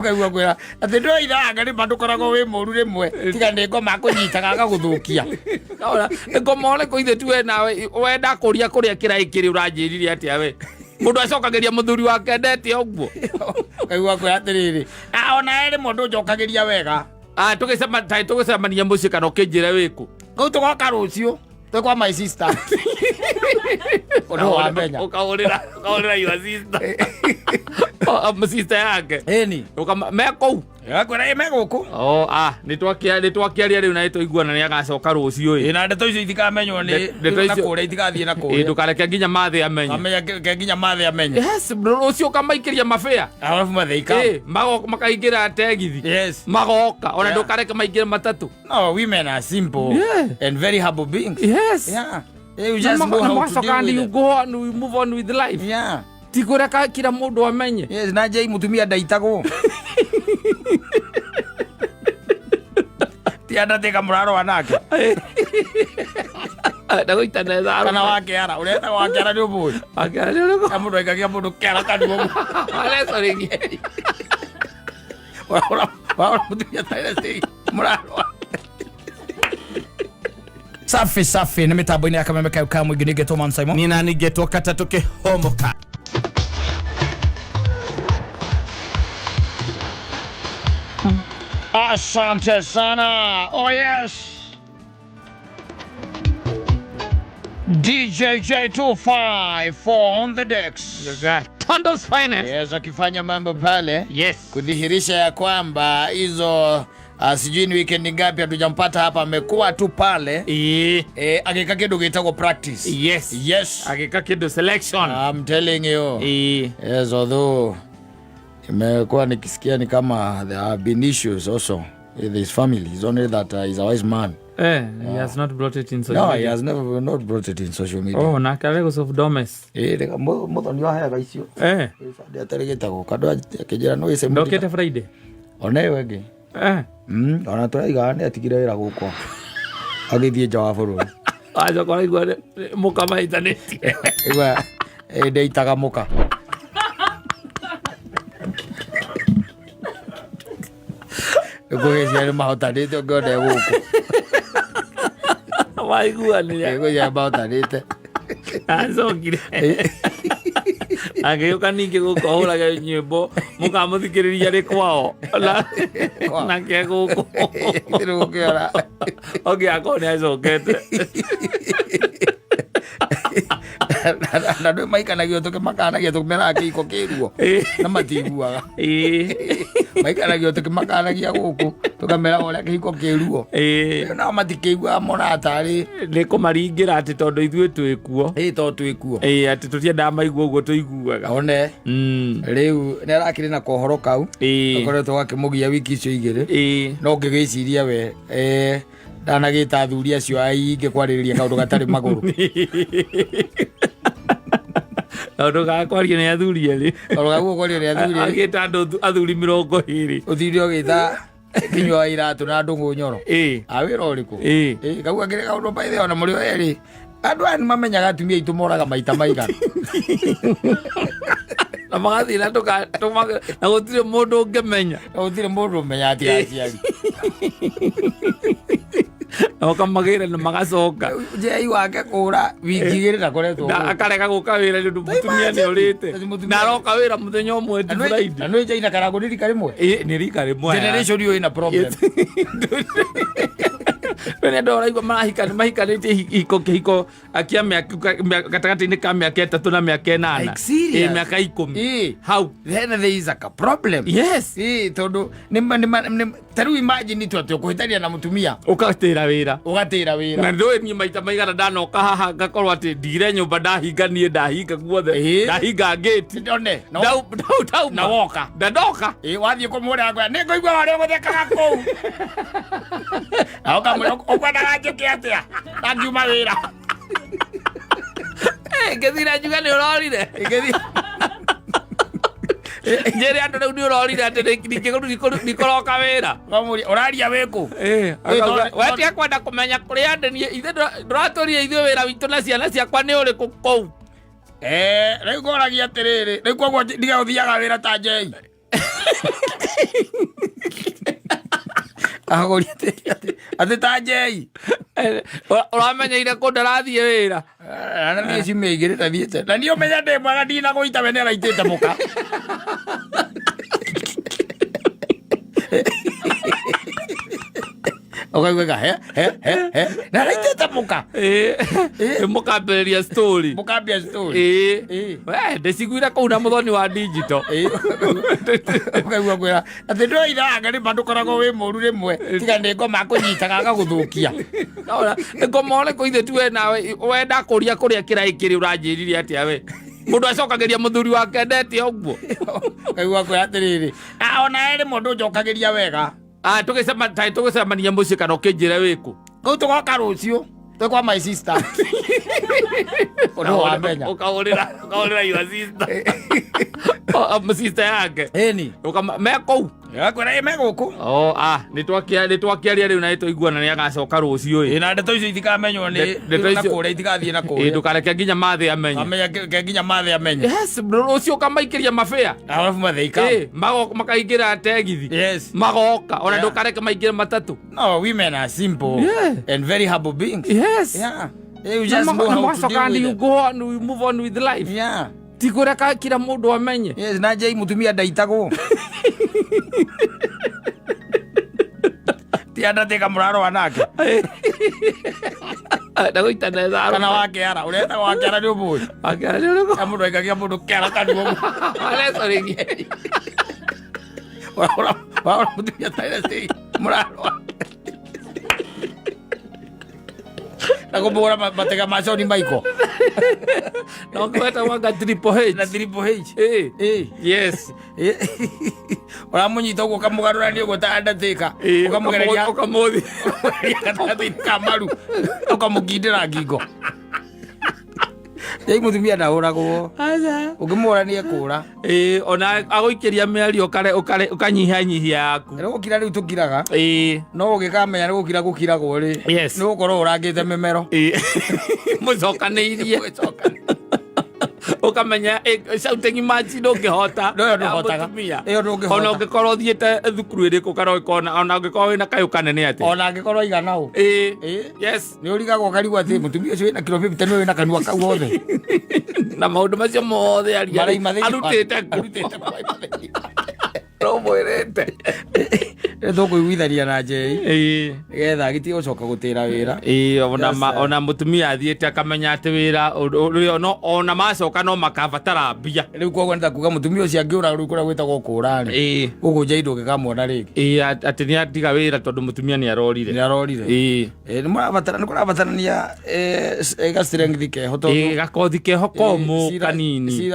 Ũkaigua kwĩra atĩ ndũraithanga nĩ ma ndũkoragwo wĩ mũru rĩmwe tiga nĩ ngoma akũnyitaga agagũthũkia. Ona, ngoma ũrĩkũ ithe tu we nawe we ndakũria kũrĩa kĩraĩ kĩrĩ ũranjĩrire atĩa we mũndũ acokagĩria mũthuri wake ndete ũguo. Ũkaigua kwĩra atĩrĩrĩ, "Ah, ona we rĩmwe ndũnjokagĩria wega." Ah, tũgĩcema tarĩ tũgĩcemania mũciĩ kana ũkĩnjĩre wĩkũ. Kũu tũgoka rũciũ twĩ kwa my sister. Ũndũ wamenya. Ũkahũrĩra ũkahũrĩra your sister. Oh, sister yake. Ĩni. Ũkama me kũu. Akwĩra ĩ me gũkũ. Oh, ah, nĩ twakĩaria rĩu na nĩtwaiguana nĩ agacoka rũciũ ĩ. Ĩ na ndeto icio itikamenywo nĩ Ndeto na icio- kũrĩa itigathiĩ na Ĩ, kũrĩa. ndũkareke nginya mathĩ amenye. Amenya ke nginya mathĩ amenye. Yes, rũciũ ũkamaikĩria mabĩa. Alafu mathĩ ikam. Ĩ, makaingĩra tegithi. Yes. Magoka, ona ndũkareke maingĩre matatũ. No, women are simple and very humble beings. Yes. Yeah. You Na just know na how to magacoka deal and with you them. go on, you move on with life. Yeah. Ti kũreka kila mũndũ amenye. Yes, na njei mutumia ndaitagwo. Ti andatĩka mũrarũa nake. Ndagũita neza Kana wa kĩara, ũrĩa etagwo wa kĩara nĩ ũmũĩ. Wa kĩara nĩ ũrĩkũ? Ya mũndũ aikagia mũndũ kĩara kanua ũguo. Arecorĩgia. Wahũra wahũra mũtumia tarĩ stage, mũrarũa. Safi safi nĩ mĩtambo-inĩ ya kameme kayo ka mũingĩ nĩngetwo Man Simon. Niĩ nani ngetwo katatũ kĩhomoka. Asante sana. Oh yes. DJ J254 on the decks. Tondo's finest. Yes, akifanya mambo pale kudhihirisha ya kwamba hizo sijui ni weekend ngapi hatujampata hapa, amekuwa tu pale agĩka kĩndũ gĩtagwo practice. Yes. Agĩka kĩndũ selection. I'm telling you. Yes, although imekuwa nikisikia ni kama there have been issues also with his family. It's only that he's a wise man. He has not brought it in social No, he media. has never not brought it in social media. Oh, nake arĩ gũcof Domes. Reka Muthoni waheaga icio. Atarĩgĩtagwo kandũ akĩnjĩra no ĩce. Ndokĩte Friday. Ona ĩyo ĩngĩ. Ona tũraigaga nĩ atigire wĩra gũkwa agĩthiĩ nja wa bũrũri. Wacoka ũraigua mũkamahĩtanĩtie. Igua ndeitaga mũka. Ngũgĩcia nĩ mahotanĩte ũngĩona e gũkũ. Waiguanĩra. Ngũgĩcia mahotanĩte. Acokire agĩũka ningĩ gũkũ ahũraga nyĩmbo mũkamũthikĩrĩria rĩ kwao nake gũkũ. Gũkĩora. Ongĩ akorwo nĩ acokete. Na ndå maikanagio tũkĩmakanagia tũkĩmeraga kĩiko kĩruo na matiguaga. Maikanagio tũkĩmakanagia gũkũ tũkamera ũrĩa kĩhiko kĩruo. Nao matikĩiguaga monaga tarĩ Nĩ kũmaringĩra atĩ tondũ ithuĩ twĩ kuo. Ĩ to twĩ kuo. Ĩ, atĩ tũtiendaga maigua ũguo tũiguaga. One rĩu nĩ arakĩrĩ na kohoro kau akoretwo gakĩmũgia wiki icio igĩrĩ. No ngĩgĩciria we ndanagĩta athuri acio aingĩ kwarĩrĩria kaũndũ gatarĩ magũrũ. Kaũndũ ga kwaria nĩ athuri erĩ. Kaũndũ ga kwaria nĩ athuri erĩ. Agĩta andũ athuri 20. Ũthire ũgĩta kinyua wa iratũ na ndũng'ũ nyoro. A wĩra ũrĩkũ? Kau gakĩrĩ kaũndũ by the way, ona mũrĩ o erĩ andũ aya nĩ mamenyaga atumia aitũ moraga maita maigana. Na magathiĩ na na gũtirĩ mũndũ ũngĩmenya. Na gũtirĩ mũndũ ũmenyaga tiga aciari. Na ũkamagĩra na magacoka. Njei wake kũra wiki 2 ndakoretwo Na gũkũ. akarega gũka wĩra nĩ ũndũ mũtumia nĩ orĩte. Tondũ mũtumia- Na aroka wĩra mũthenya ũmwe ti Friday. Na nĩ njei na karangũ nĩ rika rĩmwe. Ĩ, nĩ rika rĩmwe. Generation ĩyo ĩna problem. Wene andũ ũraigua marahikana mahikanĩtie kĩhiko kĩa mĩaka gatagatĩ-inĩ ka mĩaka 3 na mĩaka 8. Like serious? Ĩ, mĩaka 10. Hau. Then there is a problem. Ĩ, tondũ nĩ ta rĩu imagine tu atĩ ũkũhĩtania na mũtumia. Ũgatĩra wĩra. Ũgatĩra wĩra. Na ndũĩ niĩ maita maigana ndanoka haha ngakorwo atĩ ndigire nyũmba ndahinga niĩ ndahinga guothe. Ndahinga ngĩti. Ndone. No. Ndau ndau ndau. Na woka. Ndandoka. Ĩ, wathiĩ kũmũra ngwĩra nĩ ngũigua ũrĩa ũgũthekaga kũu. Na ũkamwĩra ũkwendaga njĩke atĩa? Na ngiuma wĩra. Ngĩthira njuga nĩ ũrorire. Ngĩthiĩ. Njĩre andũ rĩu nĩ ũrorire atĩ ndikũroka wĩra. Ũkamũria ũraria wĩkũ? Akauga, we tiga kwenda kũmenya kũrĩa ndĩ niĩ ithuĩ ndũratũrire ithuĩ wĩra witũ na ciana ciakwa nĩ ũrĩkũ kũu. Rĩu ngoragia atĩrĩrĩ, rĩu koguo ndiga ũthiaga wĩra ta njei. Agũri atĩ ta njei. Ũramenyeire kũ ndarathiĩ wĩra? Na niĩ ciumia igĩrĩ tathiĩte na niĩ ũmenya ndĩ mwega ndinagũita we nĩaraitĩte mũka. Ũkaigua he he he he na araitĩte mũka. Ĩĩ, mũkambĩrĩria story. Mũkambia story. Ĩĩ. Ĩĩ. We, ndĩciguire kũu na mũthoni wa digital. Ĩĩ. Ũkaigua kwĩra atĩ ndũrairaga rĩma ndũkoragwo wĩ mũru rĩmwe tiga nĩ ngoma akũnyitaga agagũthũkia. Ora, ngoma ũrĩkũ ithe tu we nawe we ndakũria kũrĩa kĩraĩ kĩrĩ ũranjĩrire atĩa we? Mũndũ acokagĩria mũthuri wake ndete ũguo. Ũkaigua kwĩra atĩrĩrĩ, "Ah, ona we rĩmwe ndũnjokagĩria wega. Ah, tũgĩcema taĩ tũgĩcemania mũciĩ kana ũkĩnjĩre wĩkũ? Kũu tũgoka rũciũ twĩ kwa my sister. Ũndũ wamenya. Ũkahũrĩra ũkahũrĩra your sister. Oh, sister yake. Ĩni. Ũkama me kũu. Akwĩra ĩ me gũkũ. Oh, ah, nĩtwakĩaria rĩu na nĩtwaiguana nĩagacoka rũciũ ĩ. Ĩ na ndeto icio itikamenywo nĩ Ndeto na icio- kũrĩa itigathiĩ na Ĩ kũrĩa. ndũkareke nginya mathĩ amenye. Amenya ke nginya mathĩ amenye. Yes, rũciũ ũkamaikĩria mabĩa. Alafu mathĩ ikam. Ĩ, makaingĩra tegithi. Yes. Magoka, ona Yeah. ndũkareke maingĩre matatũ. No, women are simple Yeah. and very humble beings. Yes. Yeah. You Na just know na how to magacoka deal and with you them. go on, you move on with life. Yeah. Ti kũreka kila mũndũ amenye. Yes, na njei mutumia ndaitagwo. Ti andatĩka mũrarũa nake. Ndagũita neza Kana wa kĩara, ũrĩa etagwo wa kĩara nĩ ũmũĩ. Wa kĩara nĩ ũrĩkũ? Ya mũndũ aikagia mũndũ kĩara kanua ũguo. Arecorĩgia. Wahũra mũtumia tarĩ mũrarũa. Na kũmũhũra matega ma Shawn Michael. No kweta wanga Triple H. Na Triple H. Ĩ. Ĩ. Yes. Ũramũnyita ũguo ũkamũgarũrania ũguo ta Undertaker. Ĩ, Ũkamũgereria ũkamũthi. ũkamũgereria gatagatĩ-inĩ ka maru. Ũkamũkindĩra ngingo. Rĩu mũtumia ndahũragwo. Aca. Ũngĩmũhũra nĩ ekũra. Ĩ, ona agũikĩria mĩario ũkare ũkare ũkanyihanyihia yaku. Nĩ gũkira rĩu tũkiraga. Ĩ. No ũgĩkamenya nĩ gũkira gũkiragwo rĩ. Yes. Nĩ gũkorwo ũrangĩte mĩmero. Ĩ. Mũcokanĩirie. Ũkamenya shouting match ndũngĩhota. No, ĩyo ndũhotaga. Ya mũtumia. Ĩyo ndũngĩhota. Ona ũngĩkorwo ũthiĩte thukuru ĩrĩkũ kana ũngĩkorwo ona ũngĩkorwo wĩna kayũ kanene atĩa. Ona angĩkorwo aigana ũ. Ĩ. Ĩ. Yes. Nĩ ũrigagwo ũkarigwo atĩ mũtumia ũcio wĩna kiro 50 nĩwe wĩna kanua kau othe. Na maũndũ macio mothe aria Maraima thĩinĩ wa- arutĩte kũ? Arutĩte kũ? Ũmwĩrĩte. Rĩu tũkũiguithania na njei Ĩ. nĩgetha agĩtige gũcoka gũtĩra wĩra. Ĩ, ona Yes, ma, sir. ona mũtumia athiĩte akamenya atĩ wĩra ũrĩa no ona macoka no makabatara mbia. Rĩu koguo nĩ ta kuga mũtumia ũcio angĩũra rĩu kũrĩa gwĩtagwo kũũra rĩ. Ĩ. Gũkũ njei ndũngĩkamwona rĩngĩ. Ĩ, atĩ nĩ atiga wĩra tondũ mũtumia nĩ arorire. Nĩ arorire. Ĩ. Ĩ, nĩ mũrabatara nĩ kũrabatarania ga strength keho tondũ Ĩ, gakothi keho komũ kanini.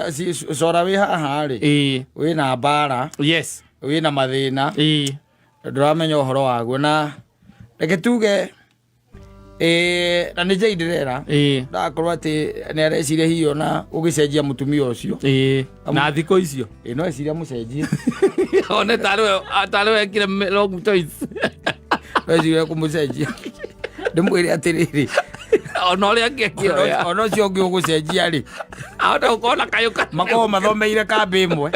Cora wĩ haha rĩ. Ĩ. Wĩna mbara. Yes. Wĩna mathĩna. Ĩ. Ndũramenya ũhoro waguo na reke tuge na nĩ njei ndĩrera. Ĩ. Ndakorwo atĩ nĩ areciria hihi ona gũgĩcenjia mũtumia ũcio. Ĩ. Na thikũ icio. Ĩ, no eciria mũcenjie. One tarĩ we ekire wrong choice. No eciria kũmũcenjia. Ndĩmwĩre atĩrĩrĩ. Ona ũrĩa angĩakĩoya. Ona ũcio ũngĩ ũgũcenjia rĩ. Ahota gũkorwo na kayũ kanene. Makoragwo mathomeire kambĩ ĩmwe.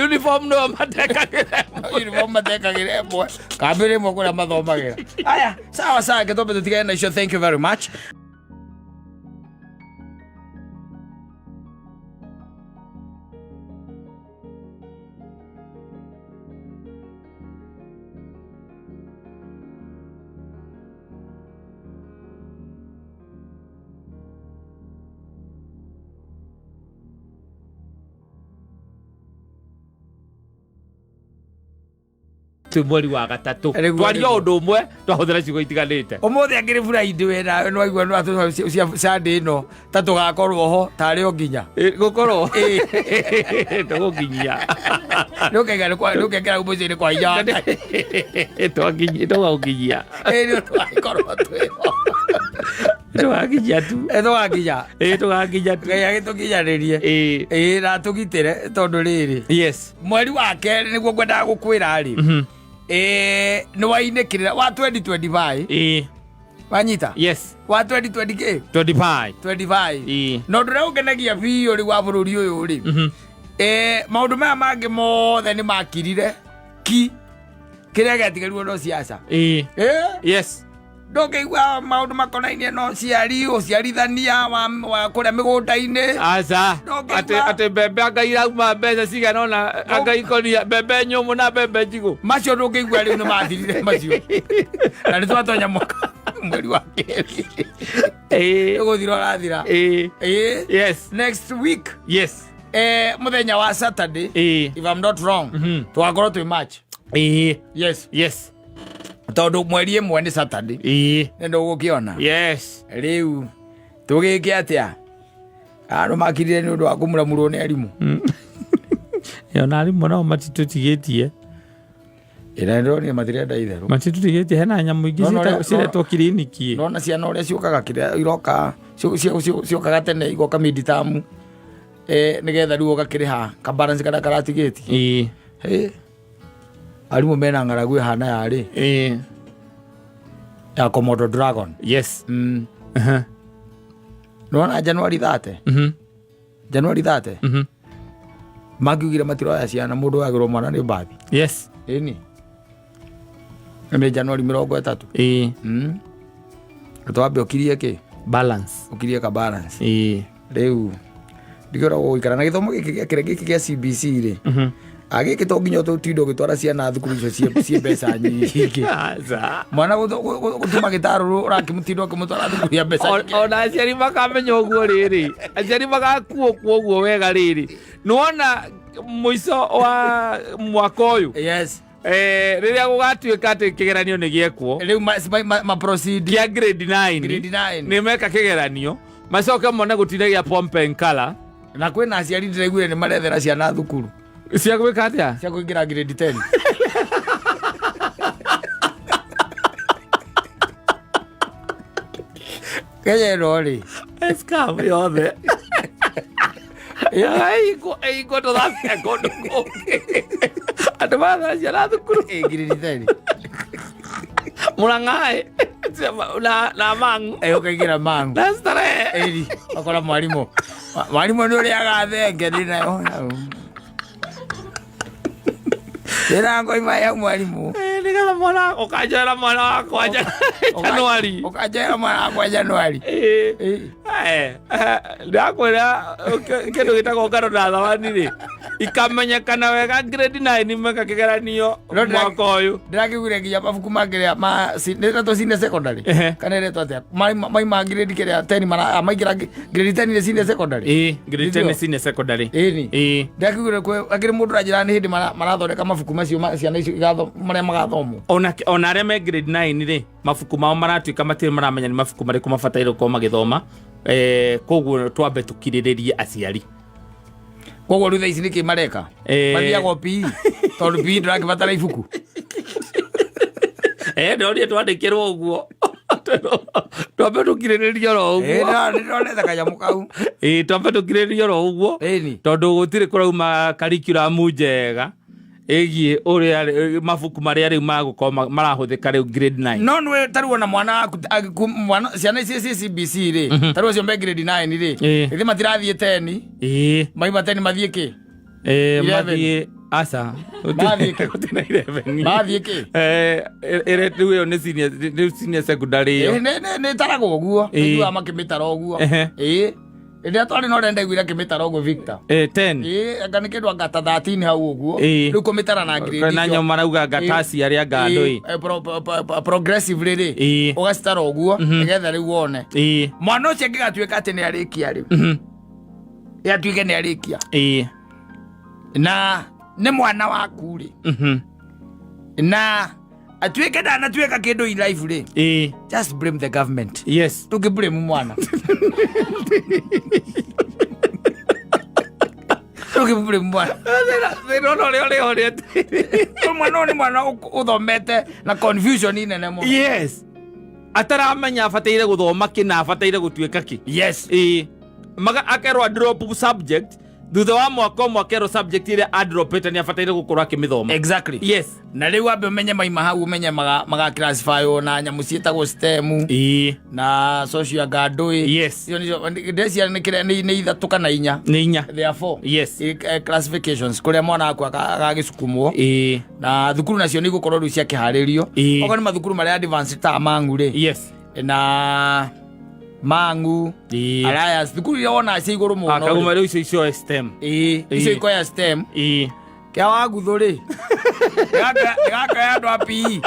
Uniform nĩyo matekagĩra ĩmwe. Uniform matekagĩra ĩmwe. Kambĩ ĩmwe kũrĩa mathomagĩra. Aya, sawa sawa, reke twambe tũtigane na icio. Thank you very much. Twĩ mweri wa gatatũ. Rĩu Twaria rĩu. ũndũ ũmwe twahũthĩra ciugo itiganĩte. Ũmũthĩ angĩrĩ Friday we nawe nĩwaigua nĩ watũ cia Sunday ĩno ta tũgakorwo ho tarĩ o nginya. Ĩ, gũkorwo tũgũkinyia. Nĩũkaiga nĩũkekĩra mũciĩ-inĩ kwa hinya wa Ngai. Twakinyia, tũgũkinyia. Ĩ, nĩ tũgakorwo twĩ ho. Tũgakinyia tu. Ĩ, tũgakinya. Ĩ, tũgakinya tu. Ngai agĩtũkinyanĩrie. Ĩ. Ĩ, na atũgitĩre tondũ rĩrĩ. Yes. Mweri wa kerĩ nĩguo ngwendaga gũkwĩra rĩ. Ĩ, nĩ wainĩkĩrĩra wa 2025. Ĩ. Wanyita? Yes. Wa 2020 kĩ? 25. 25. Ĩ. Na ũndũ ũrĩa ũngenagia biũ rĩu wa bũrũri ũyũ rĩ. Maũndũ maya mangĩ mothe nĩ makirire ki kĩrĩa gĩatigĩrirwo no siasa. Yes. Ndũngĩigua maũndũ makonainie na ũciari, ũciarithania wa kũrĩa mĩgũnda-inĩ. Aca. Ndũngĩigua. Atĩ mbembe anga irauma mbeca cigana ũna, anga ikonia mbembe nyũmũ na mbembe njigũ. Macio ndũngĩigua rĩu nĩ mathirire macio. Na nĩ twatonya mwaka mweri wa kerĩ. Ũgũthira ũrathira. Yes. Next week. Yes. Mũthenya wa Saturday. If I'm not wrong. Tũgakorwo twĩ March. Yes. Yes. Tondũ mweri ĩmwe nĩ Saturday. Nĩ ndũgũkĩona. Yes. Rĩu tũgĩke atĩa? Andũ makirire nĩ ũndũ wa kũmuramurwo nĩ arimũ. Ona arimũ nao matitũtigĩtie. Ĩra ndĩronire matirenda itherũ. Matitũtigĩtie, hena nyamũ ingĩ No, no, no, ciretwo kiriniki. Nona ciana ũrĩa ciũkaga kĩrĩa iroka ciũkaga tene igoka midterm. Nĩgetha rĩu ũgakĩrĩha ka balance karĩa karatigĩtie. Arimũ mena ng'aragu ĩhana yarĩ. Ya Komodo Dragon. Yes. Nona January 30. January 30. Mangiugire matiroya ciana, mũndũ oyagĩrwo mwana nĩ mbathi. Yes. Ĩni. Nĩ January 30. Twambe ũkirie kĩ? Balance. Ũkirie ka balance. Rĩu ndikĩona gũikara na gĩthomo gĩkĩ gĩa kĩrĩa gĩkĩ gĩa CBC rĩ. Gĩkĩ to nginya ũtinde ũgĩtwara ciana thukuru icio ciĩ mbeca nyingĩ. Aca. Mwana gũtuma gĩtarũrũ ũrakĩmũtinda ũkĩmũtwara thukuru ya mbeca nyingĩ. Ona aciari makamenya ũguo rĩrĩ. Aciari magakuo kuo ũguo wega rĩrĩ. Nĩwona mũico wa mwaka ũyũ. Yes. Rĩrĩa gũgatuĩka atĩ kĩgeranio nĩ gĩekwo. Rĩu ma proceed. Kĩa grade 9. Grade 9. Nĩ meka kĩgeranio. Macoke mone gũtirĩ gĩa pompe and color. Na kwĩna aciari ndĩraiguire nĩ marethera ciana thukuru. Cia gwĩka atĩa? Cia kũingĩra grade 10. Kenya ĩno rĩ. Scam yothe. Ĩingwo tũthambia kũndũ kũngĩ. Andũ maratha ciana thukuru. Ĩ, grade 10. Mũrang'aĩ. Na mangu. Ũkaingĩra mangu. Na starehe. Ĩri, ũkora mwarimũ. Mwarimũ nĩ ũrĩaga thenge ndĩ nayo. Ndĩra ngoima ya mwarimũ. Nĩgetha mwana ũkanjoera mwana wakwa Januari. Ũkanjoera mwana wakwa Januari. Ndakwĩra kĩndũ gĩtagwo ngano na thawani rĩ, ikamenyekana wega grade 9 meka kĩgeranio No, mwaka ũyũ. Ndĩrakĩguire nginya mabuku ma kĩrĩa ma nĩ senior secondary. Kana ĩretwo atĩa? Maima grade kĩrĩa 10 maingĩra grade 10 nĩ senior secondary. Grade 10 nĩ senior secondary. Ĩni. Ndĩrakĩguire akĩrĩ mũndũ ũranjĩra nĩ hĩndĩ marathondeka mabuku macio ma ciana icio marĩa magathomwo. Ona arĩa me grade 9 rĩ, mabuku mao maratuĩka matirĩ maramenya nĩ mabuku marĩkũ mabataire gũkorwo magĩthoma. Koguo twambe tũkirĩrĩrie aciari. Koguo rĩu thaa ici nĩkĩ mareka? Mathiaga o PE, tondũ PE ndũrakĩbatara ibuku. Ndonire twandĩkĩrwo ũguo. Twambe tũkirĩrĩrie oro ũguo. Nĩndonete kanyamũ kau. Twambe tũkirĩrĩrie oro ũguo. Ĩni. Tondũ gũtirĩ kũrauma curriculum njega ĩgiĩ ũrĩa mabuku marĩa rĩu magũkorwo marahũthĩka rĩu grade 9. No nĩwe tarĩu ona mwana waku, mwana, ciana ici ci CBC rĩ, tarĩu acio me grade 9 rĩ, githĩ matirathiĩ 10? Maima 10 mathiĩ kĩ? 11. Mathiĩ, aca. Mathiĩ kĩ? Gũtirĩ na 11. Mathiĩ kĩ? Rĩu ĩyo nĩ senior, rĩu senior secondary ĩyo. Nĩ ĩtaragwo ũguo. Nĩiguaga makĩmĩtara ũguo. Rĩrĩa twarĩ na ũrĩa ndaiguire akĩmĩtara ũguo Victor. 10. Anga nĩ kĩndũ anga ta 13 hau ũguo. Rĩu kũmĩtara na grade Na icio. nyamũ marauga anga tasi arĩa anga andũ ĩ. Progressively rĩ, ũgacitara ũguo, nĩgetha rĩu wone. Mwana ũcio angĩgatuĩka atĩ nĩ arĩkia rĩ. Ĩ atuĩke nĩ arĩkia. Na nĩ mwana waku rĩ. Na atuĩke ndanatuĩka kĩndũ in life rĩ. Just blame the government. Yes. Tũngĩ blame mwana. Tũngĩ blame mwana. Thĩna ũrĩa ũrĩ ho nĩ atĩ Mwana ũyũ nĩ mwana ũthomete na confusion nene mũno. Yes. Ataramenya abataire gũthoma kĩ na abataire gũtuĩka kĩ. Yes. Maga akerwo drop subject Thutha wa mwaka ũmwe akerwo subject ĩrĩa adropete nĩ abataire gũkorwo akĩmĩthoma. Exactly. Yes. Na rĩu wambe ũmenye maima hau, ũmenye magaclassifywo na nyamũ ciĩtagwo STEM na social ngandũĩ. Icio nĩcio ndeciria nĩ kĩrĩa nĩ ithatũ kana inya. Nĩ inya. There are four Yes. Classifications kũrĩa mwana waku agagĩcukumwo na thukuru nacio nĩ igũkorwo rĩu ciakĩharĩrio. Okorwo nĩ mathukuru marĩa advanced ta Mangu rĩ, na Mangu Alliance, thukuru iria wona cia igũrũ mũno. Akaguma rĩu icio icio STEM. Ĩĩ, icio ikoya STEM. Kĩa waguthu rĩ, gĩgakoya andũ a PE.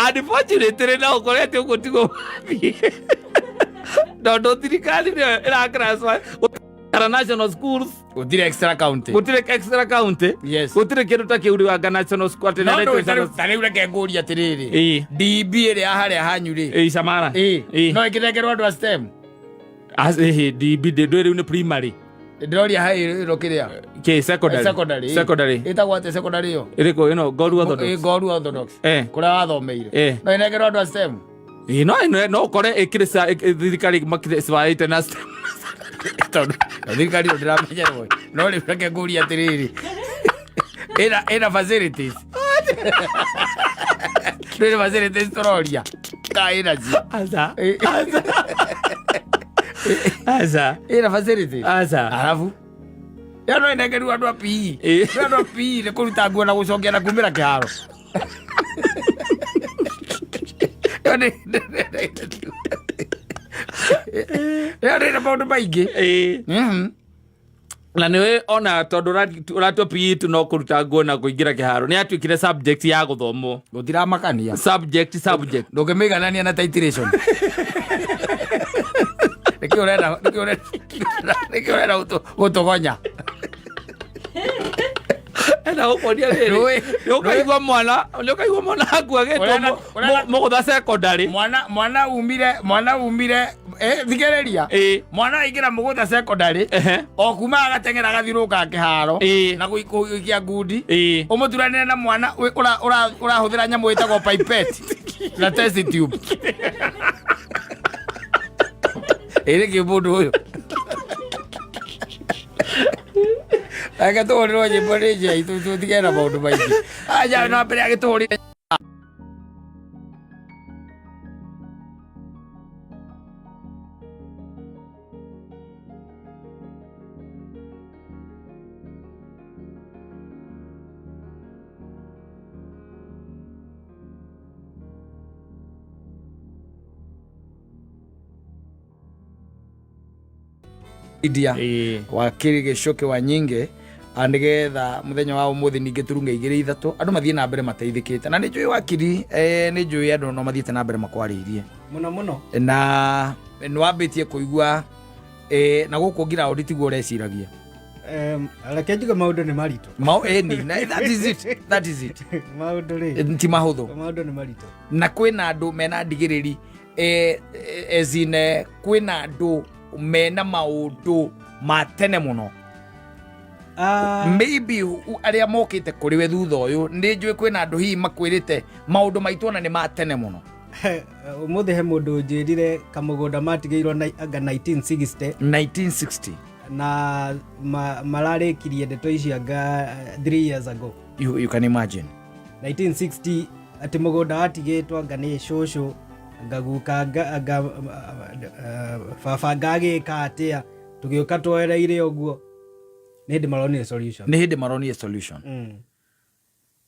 Unfortunately no ũkore atĩ ũguo tiguo wathiĩ, tondũ thirikari nĩyo ĩraclassify gũtikara national schools. Gũtirĩ extra county. Gũtirĩ extra county. Yes. Gũtirĩ kĩndũ ta kĩu rĩu anga national school atĩ No nĩ ndũĩ ta rĩu reke ngũrie atĩrĩrĩ, DB ĩrĩa ya harĩa hanyu rĩ, Ĩĩ, Samara. No ĩkĩnengerwo andũ a STEM? DB ndũĩ rĩu nĩ primary. Ndĩroria haĩ ĩno kĩrĩa Kĩ secondary? Secondary. Secondary. Ĩtagwo atĩa secondary ĩyo? Ĩrĩkũ ĩno? Goru Orthodox. Goru Orthodox. Kũrĩa wathomeire. No ĩnengerwo andũ a STEM? Ĩĩ, no ĩno no ũkore ĩkĩrĩ thirikari makĩrĩ na STEM. Tondũ thirikari ĩyo ndĩramenyerwo. No rĩu reke ngũrie atĩrĩrĩ, ĩna facilities? Ndĩrĩ facilities tũroria ka ĩna cio? Aca. Aca. Ĩna facilities? Aca. Arabu ĩyo no ĩnengerwo andũ a PE? No andũ a PE nĩ kũruta nguo na gũcokia na kumĩra kĩharo. Ĩyo nĩ maũndũ maingĩ. Na nĩwe ona tondũ ũratua PE tu no kũruta nguo na kũingĩra kĩharo nĩ yatuĩkire subject ya gũthomwo. Gũtiramakania. Subject. Ndũngĩmĩiganania na titration. Nĩkĩ ũrenda gũtũgonya? Enda gũkuonia rĩrĩ. Nĩ ũkaigua mwana aku agĩtwo Mũgũtha Secondary. Mwana umire thikĩrĩria. Mwana aingĩra Mũgũtha Secondary, o kuma agateng'era agathiũrũrũka kĩharo na gũikia ngundi. Ũmũturanĩre na mwana ũrahũthĩra nyamũ ĩtagwo pipette na test tube. Ĩ nĩkĩ mũndũ ũyũ reke tũhũrĩrwo nyĩmbo nĩ njĩa itũ, tũtige na maũndũ maingĩ anja na mbere agĩtũhũrĩre. India wakiri Gĩcũkĩ wa Nyingĩ, nĩgetha mũthenya wa ũmũthĩ ningĩ turunge igĩrĩ ithatũ andũ mathiĩ na mbere mateithĩkĩte. Na nĩ njũĩ wakiri, nĩ njũĩ andũ no mathiĩte na mbere makwarĩirie. Mũno mũno. Na nĩ wambĩtie kũigua na gũkũ ngiraũndi tiguo ũreciragia. Reke njuge maũndũ nĩ maritũ. Mau ĩni na that is it, that is it. Maũndũ rĩ, ti mahũthũ. Maũndũ nĩ maritũ. Na kwĩna andũ mena ndigĩrĩri, as in, kwĩna andũ mena maũndũ ma tene mũno. Maybe arĩa mokĩte kũrĩ we thutha ũyũ, nĩ njũĩ kwĩna andũ hihi makwĩrĩte maũndũ maitũ ona nĩ ma tene mũno. Ũmũthĩ he mũndũ ũnjĩrire kamũgũnda matigĩirwo anga 1960. 1960. Na mararĩkirie ndeto ici anga 3 years ago. You can imagine. 1960, atĩ mũgũnda watigĩtwo anga nĩ cũcũ, anga guka, anga baba, anga agĩka atĩa, tũgĩũka twoereire ũguo nĩ hĩndĩ maronire solution. Nĩ hĩndĩ maronire solution.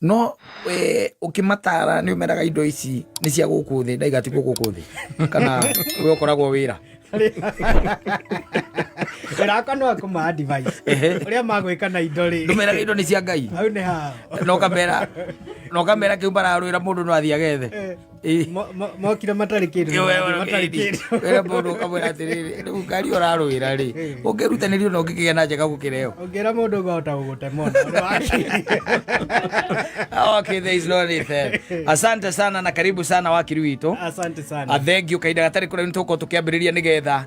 No we ũkĩmatara nĩ ũmeraga indo ici nĩ cia gũkũ thĩ na igatigwo gũkũ thĩ, kana we ũkoragwo wĩra? Wĩra wakwa no akũma advice ũrĩa magwĩka na indo rĩ. Ndũmeraga indo nĩ cia Ngai? Hau nĩ hao. Na ũkamera kĩu mararwĩra mũndũ no athiĩ agethe. Mokire matarĩ kĩndũ na mathiĩ matarĩ kĩndũ. Wĩra mũndũ ũkamwĩra atĩrĩrĩ, rĩu ngari ũrarũĩra rĩ, ũngĩrutanĩrio na ũngĩkĩgĩa na njega gũkĩra ĩyo. Ũngĩra mũndũ ũguo ahota gũgũtema ona ũrĩa wakiri. Okay, there is no need there. Asante sana na karibu sana wakiri witũ. Asante sana. Thank you. Kahinda gatarĩ kũraihu nĩtũgũkorwo tũkĩambĩrĩria nĩgetha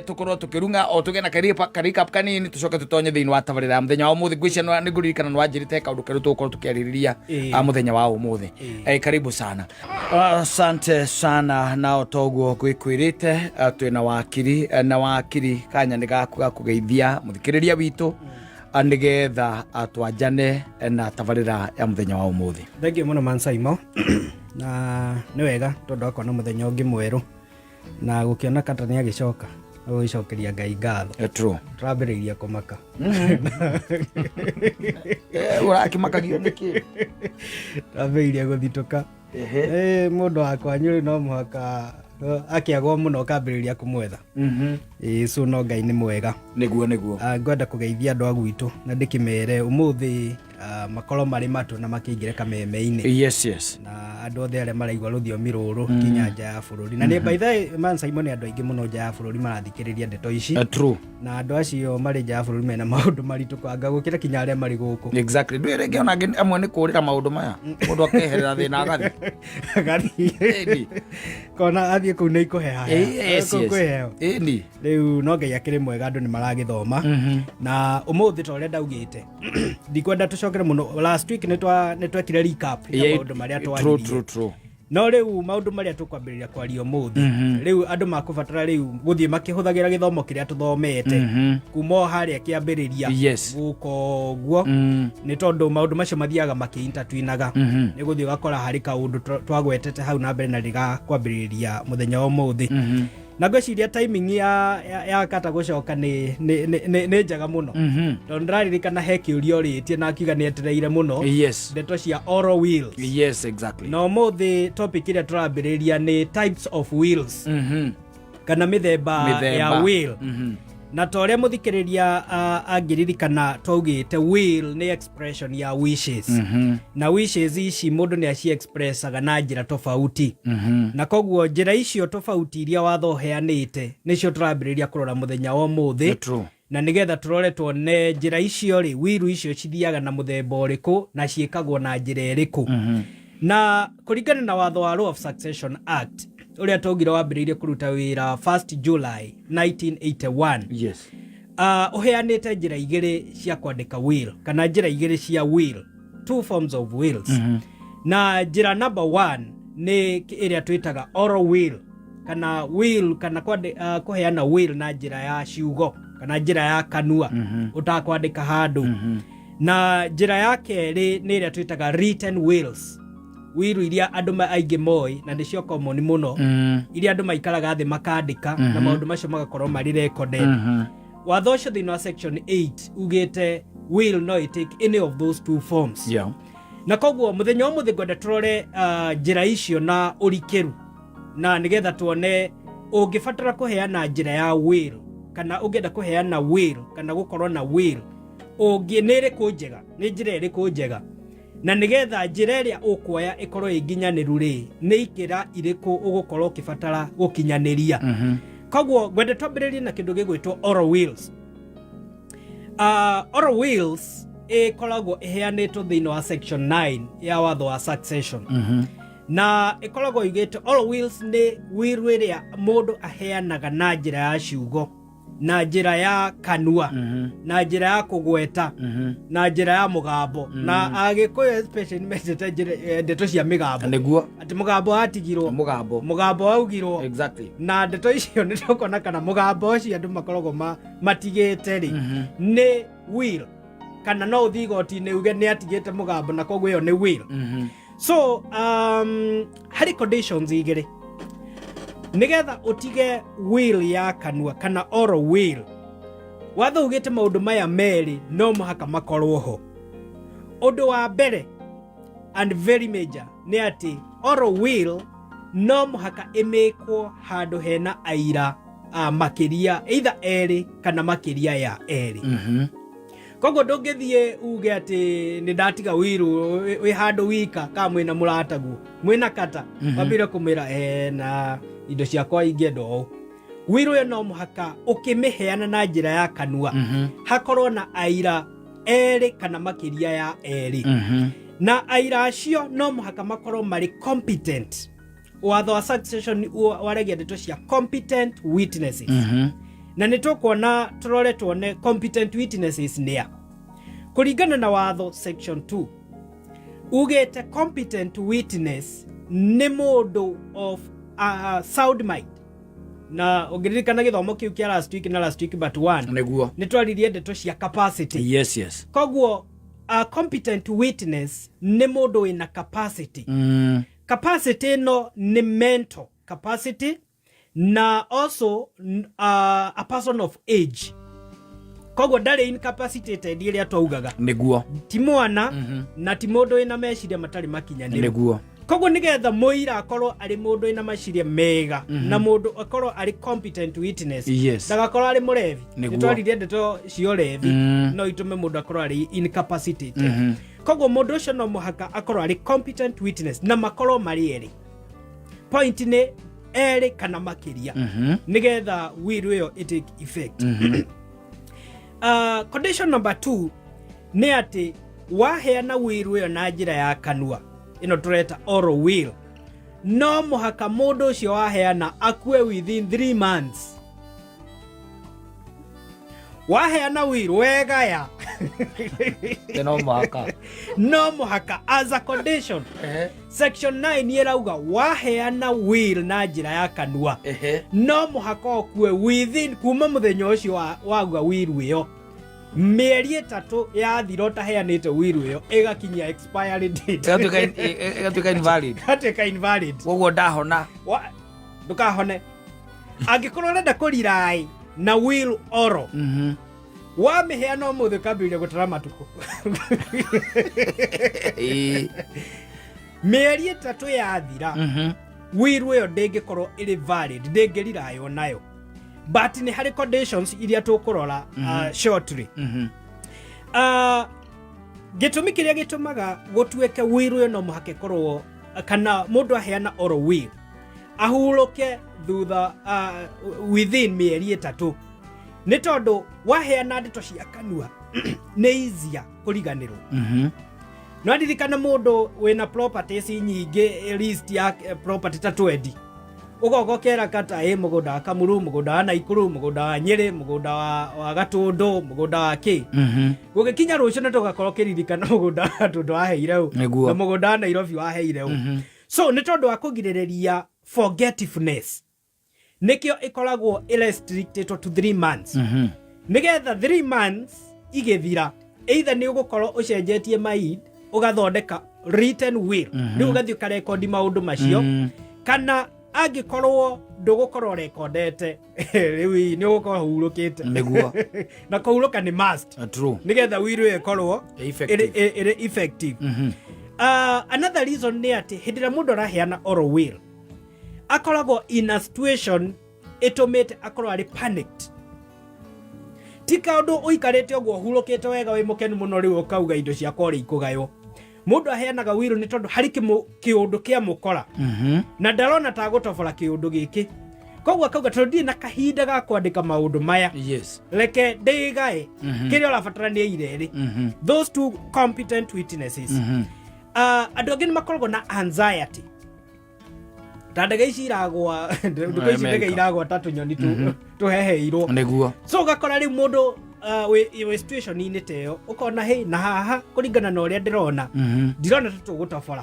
tũkorwo tũkĩrung'a o tũgĩe na ka recap kanini, tũcoke tũtonye thĩinĩ wa tabarĩra ya mũthenya wa ũmũthĩ. Ngwĩciria nĩ ngũririkana nĩ wanjĩrĩte kaũndũ kerũ tũgũkorwo tũkĩarĩrĩria mũthenya wa ũmũthĩ. Karibu sana. Asante sana. Na o toguo ngwĩkwĩrĩte, twĩna wakiri, na wakiri kanya nĩ gaku ga kũgeithia mũthikĩrĩria witũ, nĩgetha twanjane na tabarĩra ya mũthenya wa ũmũthĩ. Thengiũ mũno Mansaimo, na nĩ wega tondũ akona mũthenya ũngĩ mwerũ na gũkĩona kata nĩ agĩcoka na gũgĩcokeria Ngai ngatho. True. Tũrambĩrĩirie kũmaka. Ũrakĩmakagio nĩkĩ? Tũrambĩrĩirie gũthitũka. Mũndũ wa kwanyu rĩ, no mũhaka akĩagwo mũno ũkambĩrĩria kũmwetha. Ĩĩ, so no Ngai nĩ mwega. Nĩguo. Ngwenda kũgeithia andũ a gwitũ na ndĩkĩmere ũmũthĩ, makorwo marĩ matũ na makĩingĩre kameme-inĩ Yes. na andũ othe arĩa maraigua rũthiomi rũrũ kinya nja ya bũrũri, na nĩ by the way, man Simon, andũ aingĩ mũno nja ya bũrũri marathikĩrĩria ndeto ici. True. Na andũ acio marĩ nja ya bũrũri mena maũndũ maritũ kwanga gũkĩra kinya arĩa marĩ gũkũ. Exactly. Ndwĩ rĩngĩ ona angĩ amwe nĩ kũrĩra maũndũ maya, mũndũ akeherera thĩna agathi. Agathiĩ. Kona athiĩ kũu nĩ ikũheha. Yes. Kwĩheo. Rĩu no Ngai akĩrĩ mwega, andũ nĩ maragĩthoma. Na ũmũthĩ ta ũrĩa ndaugĩte, ndikwenda tũcokere mũno. Last week nĩ twekire recap ya maũndũ marĩa twaririe. True. No rĩu maũndũ marĩa tũkwambĩrĩria kwaria ũmũthĩ, rĩu andũ makũbatara rĩu gũthiĩ makĩhũthagĩra gĩthomo kĩrĩa tũthomete kuma o harĩa kĩambĩrĩria gũka ũguo, nĩ tondũ maũndũ macio mathiaga makĩ-intertwinaga. Nĩ gũthiĩ ũgakora harĩ kaũndũ twagwetete hau na mbere na rĩgakwambĩrĩria mũthenya wa ũmũthĩ. Na ngwĩciria timing ya kata gũcoka nĩ njega mũno, tondũ ndĩraririkana he kĩũria ũrĩtie na akiuga nĩ etereire mũno ndeto cia oral wills. Na ũmũthĩ topic ĩrĩa tũrambĩrĩria nĩ types of wills, kana mĩthemba Mĩthemba. ya will. Na ta ũrĩa mũthikĩrĩria angĩririkana, twaugĩte will nĩ expression ya wishes, na wishes ici mũndũ nĩ aci-expressaga na njĩra tofauti, na koguo njĩra icio tofauti iria watho ũheanĩte nĩcio tũrambĩrĩria kũrora mũthenya wa ũmũthĩ. Na nĩgetha tũrore tuone njĩra icio rĩ, will icio cithiaga na mũthemba ũrĩkũ na ciĩkagwo na njĩra ĩrĩkũ. Na kũringana na watho wa Law of Succession Act ũrĩa twaugire wambĩrĩirie kũruta wĩra 1st July 1981, ũheanĩte njĩra igĩrĩ cia kwandĩka will, kana njĩra igĩrĩ cia will, two forms of wills. Na njĩra number one nĩ ĩrĩa twĩtaga oral will, kana will kana kũheana will na njĩra ya ciugo kana njĩra ya kanua ũtakwandĩka handũ. Na njĩra ya kerĩ nĩ ĩrĩa twĩtaga written wills, will iria andũ aingĩ moĩ na nĩcio common mũno, iria andũ maikaraga thĩ makandĩka na maũndũ macio magakorwo marĩ recorded. Watho ũcio thĩinĩ wa section 8 ugĩte will no it take any of those two forms. Na koguo mũthenya wa ũmũthĩ ngwenda tũrore njĩra icio na ũrikĩru, na nĩgetha tuone ũngĩbatara kũheana njĩra ya will, kana ũngĩenda kũheana will, kana gũkorwo na will ũngĩ, nĩ ĩrĩkũ njega, nĩ njĩra ĩrĩkũ njega, na nĩgetha njĩra ĩrĩa ũkuoya ĩkorwo ĩ nginyanĩru rĩ, nĩ ikĩra irĩkũ ũgũkorwo ũkĩbatara gũkinyanĩria. Koguo ngwenda twambĩrĩrie na kĩndũ gĩgwĩtwo oral wills. Oral wills ĩkoragwo ĩheanĩtwo thĩinĩ wa section 9 ya watho wa succession, na ĩkoragwo yugĩte oral wills nĩ will ĩrĩa mũndũ aheanaga na njĩra ya ciugo, na njĩra ya kanua, na njĩra ya kũgweta, na njĩra ya mũgambo. Na Agĩkũyũ especially nĩ mendete ndeto cia mĩgambo. Atĩ mũgambo watigirwo. Mũgambo. Mũgambo waugirwo. Na ndeto icio nĩ tũkuona kana mũgambo ũcio andũ makoragwo matigĩte rĩ, nĩ will, kana no ũthiĩ igoti-inĩ uge nĩ atigĩte mũgambo na koguo ĩyo nĩ will. So harĩ conditions igĩrĩ nĩgetha ũtige will ya kanua kana oral will. Watho ugĩte maũndũ maya merĩ no mũhaka makorwo ho. Ũndũ wa mbere and very major nĩ atĩ oral will no mũhaka ĩmĩkwo handũ hena aira a makĩria either erĩ kana makĩria ya erĩ. Koguo ndũngĩthiĩ uge atĩ nĩ ndatiga will wĩ handũ wika, kana mwĩna mũrataguo, mwĩna kata, wambire kũmwĩra, na indo ciakwa ingĩenda ũũ. Will ĩyo no mũhaka ũkĩmĩheana na njĩra ya kanua hakorwo na aira erĩ kana makĩria ya erĩ, na aira acio no mũhaka makorwo marĩ competent. Watho wa succession waragia ndeto cia competent witnesses, na nĩ tũkuona, tũrore tuone competent witnesses nĩa. Kũringana na watho section 2 ugĩte competent witness Nĩ mũndũ of sound mind, na ũngĩririkana gĩthomo kĩu kĩa last week na last week but one, nĩ twaririe ndeto cia capacity. Koguo a competent witness nĩ mũndũ wĩna capacity. Capacity ĩno nĩ mental capacity na also a person of age, koguo ndarĩ incapacitated ĩrĩa twaugaga. Ti mwana na ti mũndũ wĩna meciria matarĩ makinyanĩru. Koguo nĩgetha mũira akorwo arĩ mũndũ wĩna meciria mega na mũndũ akorwo arĩ competent witness, ndagakorwo arĩ mũrevi. Nĩ twaririe ndeto cia ũrevi, no itũme mũndũ akorwo arĩ incapacitated. Koguo mũndũ ũcio no mũhaka akorwo arĩ competent witness na makorwo marĩ erĩ. Point nĩ erĩ kana makĩria, nĩgetha will ĩyo ĩtake effect. Condition number 2 nĩ atĩ waheana will ĩyo na njĩra ya kanua, ĩno tũreta oral will, no mũhaka mũndũ ũcio waheana akue within 3 months. Waheana will wegaya, No mũhaka. No mũhaka as a condition. Section 9 ĩrauga waheana will na njĩra ya kanua, no mũhaka ũkue within kuma mũthenya ũcio wauga will ĩyo, mĩeri 3 yathira ũtaheanĩte will ĩyo, ĩgakinyia expiry date. Ĩgatuĩka invalid. Ĩgatuĩka invalid. Koguo ndahona. Ndũkahone angĩkorwo ũrenda kũrirai na will oral. Wamĩheana ũmũthĩ, ũkambĩrĩria gũtara matukũ. Mĩeri 3 yathira, will ĩyo ndĩngĩkorwo ĩrĩ valid, ndĩngĩriraywo nayo, but nĩ harĩ conditions iria tũkũrora shortly. Gĩtũmi kĩrĩa gĩtũmaga gũtuĩke will ĩyo no mũhaka ĩkorwo kana mũndũ aheana oral will ahurũke thutha within mĩeri 3, nĩ tondũ waheana ndeto cia kanua nĩ easier kũriganĩrwo. No ndirikana mũndũ wĩna properties nyingĩ, list ya property ta 20, ũgoka ũkera kata ĩ mũgũnda wa Kamuru, mũgũnda wa Naikuru, mũgũnda wa Nyĩrĩ, mũgũnda wa Gatũndũ, mũgũnda wa kĩ. Gũgĩkinya rũciũ nĩ tũgakorwo kĩririkana mũgũnda wa Gatũndũ waheire ũ na mũgũnda wa Nairobi waheire ũ. So nĩ tondũ wa kũgirĩrĩria forgetfulness, nĩkĩo ĩkoragwo restricted to 3 months, nĩgetha 3 months igĩthira, either nĩ ũgũkorwo ũcenjetie mind ũgathondeka written will, rĩu ũgathiĩ ũkarekondi maũndũ macio, kana angĩkorwo ndũgũkorwo rekondete rĩu, nĩ ũgũkorwo hurũkĩte. Na kũhurũka nĩ must nĩgetha will ĩyo ĩkorwo Effective. ĩrĩ effective. Another reason nĩ atĩ hĩndĩ ĩrĩa mũndũ araheana oral will, akoragwo in a situation ĩtũmĩte akorwo arĩ panicked. Ti kaũndũ ũikarĩte ũguo ũhurũkĩte wega, wĩ mũkenu mũno, rĩu ũkauga indo ciakwa ũrĩa ikũgaywo. Mũndũ aheanaga will nĩ tondũ harĩ kĩũndũ kĩamũkora na ndarona ta gũtobora kĩũndũ gĩkĩ, koguo akauga, tondũ ndirĩ na kahinda ga kwandĩka maũndũ maya, reke ndĩgae. Kĩrĩa ũrabatara nĩ aira erĩ, those two competent witnesses. Andũ angĩ nĩ makoragwo na anxiety, ta ndege ici iragwa ndukũ ici, ndege America. iragwa ta tũnyoni tũheheirwo. So ũgakora rĩu mũndũ wĩ situation-inĩ ta ĩyo, ũkona hĩ na haha, kũringana na ũrĩa ndĩrona, ndirona ta tũgũtobora.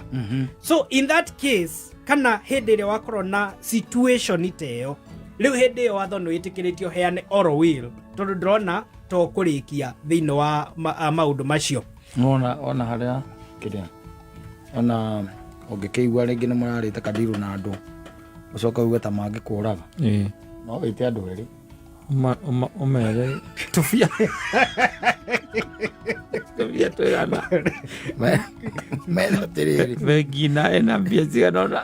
So in that case, kana hĩndĩ ĩrĩa wakorwo na situation ta ĩyo, rĩu hĩndĩ ĩyo watho nĩ wĩtĩkĩrĩtio heane oral will, tondũ ndĩrona to kũrĩkia thĩinĩ wa maũndũ macio. Ona harĩa kĩrĩa ona ũngĩkĩigua rĩngĩ nĩ mũrarĩte kandirũ na andũ, ũcoke uge ta mangĩkũraga, no wĩte andũ erĩ. Ũmere tũbia tũbia twĩgana. Mena atĩrĩrĩ, bengi na ĩna mbia cigana ũna.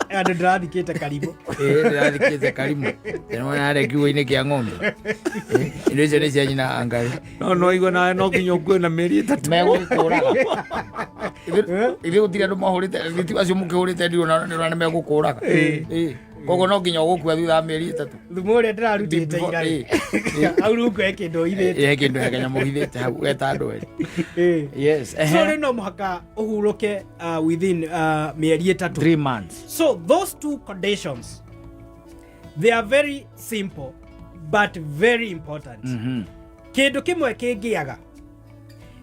Andũ ndĩrathikĩte karimũ. Ĩĩ, ndĩrathikĩte karimũ ĩno yarĩ kiugũ-inĩ kĩa ng'ombe. Indo icio nĩ cia nyina wa Ngai. No igua nawe no nginya ũkue na mĩeri 3. Megũgĩkũraga. Ithuĩ gũtirĩ andũ mahũrĩte gĩti acio mũkĩhũrĩte ndirũ na nĩ megũkũraga. Ĩĩ. Koguo no nginya ũgũkua thutha wa mĩeri 3. Thumu ũrĩa ndĩrarutĩte ira rĩ, hau rungu he kĩndũ hithĩte. He kĩndũ, he kanyamũ hithĩte hau geta andũ erĩ. Yes. So rĩu no mũhaka ũhurũke within mĩeri 3. 3 months. So those two conditions, they are very simple but very important. Kĩndũ kĩmwe kĩngĩaga,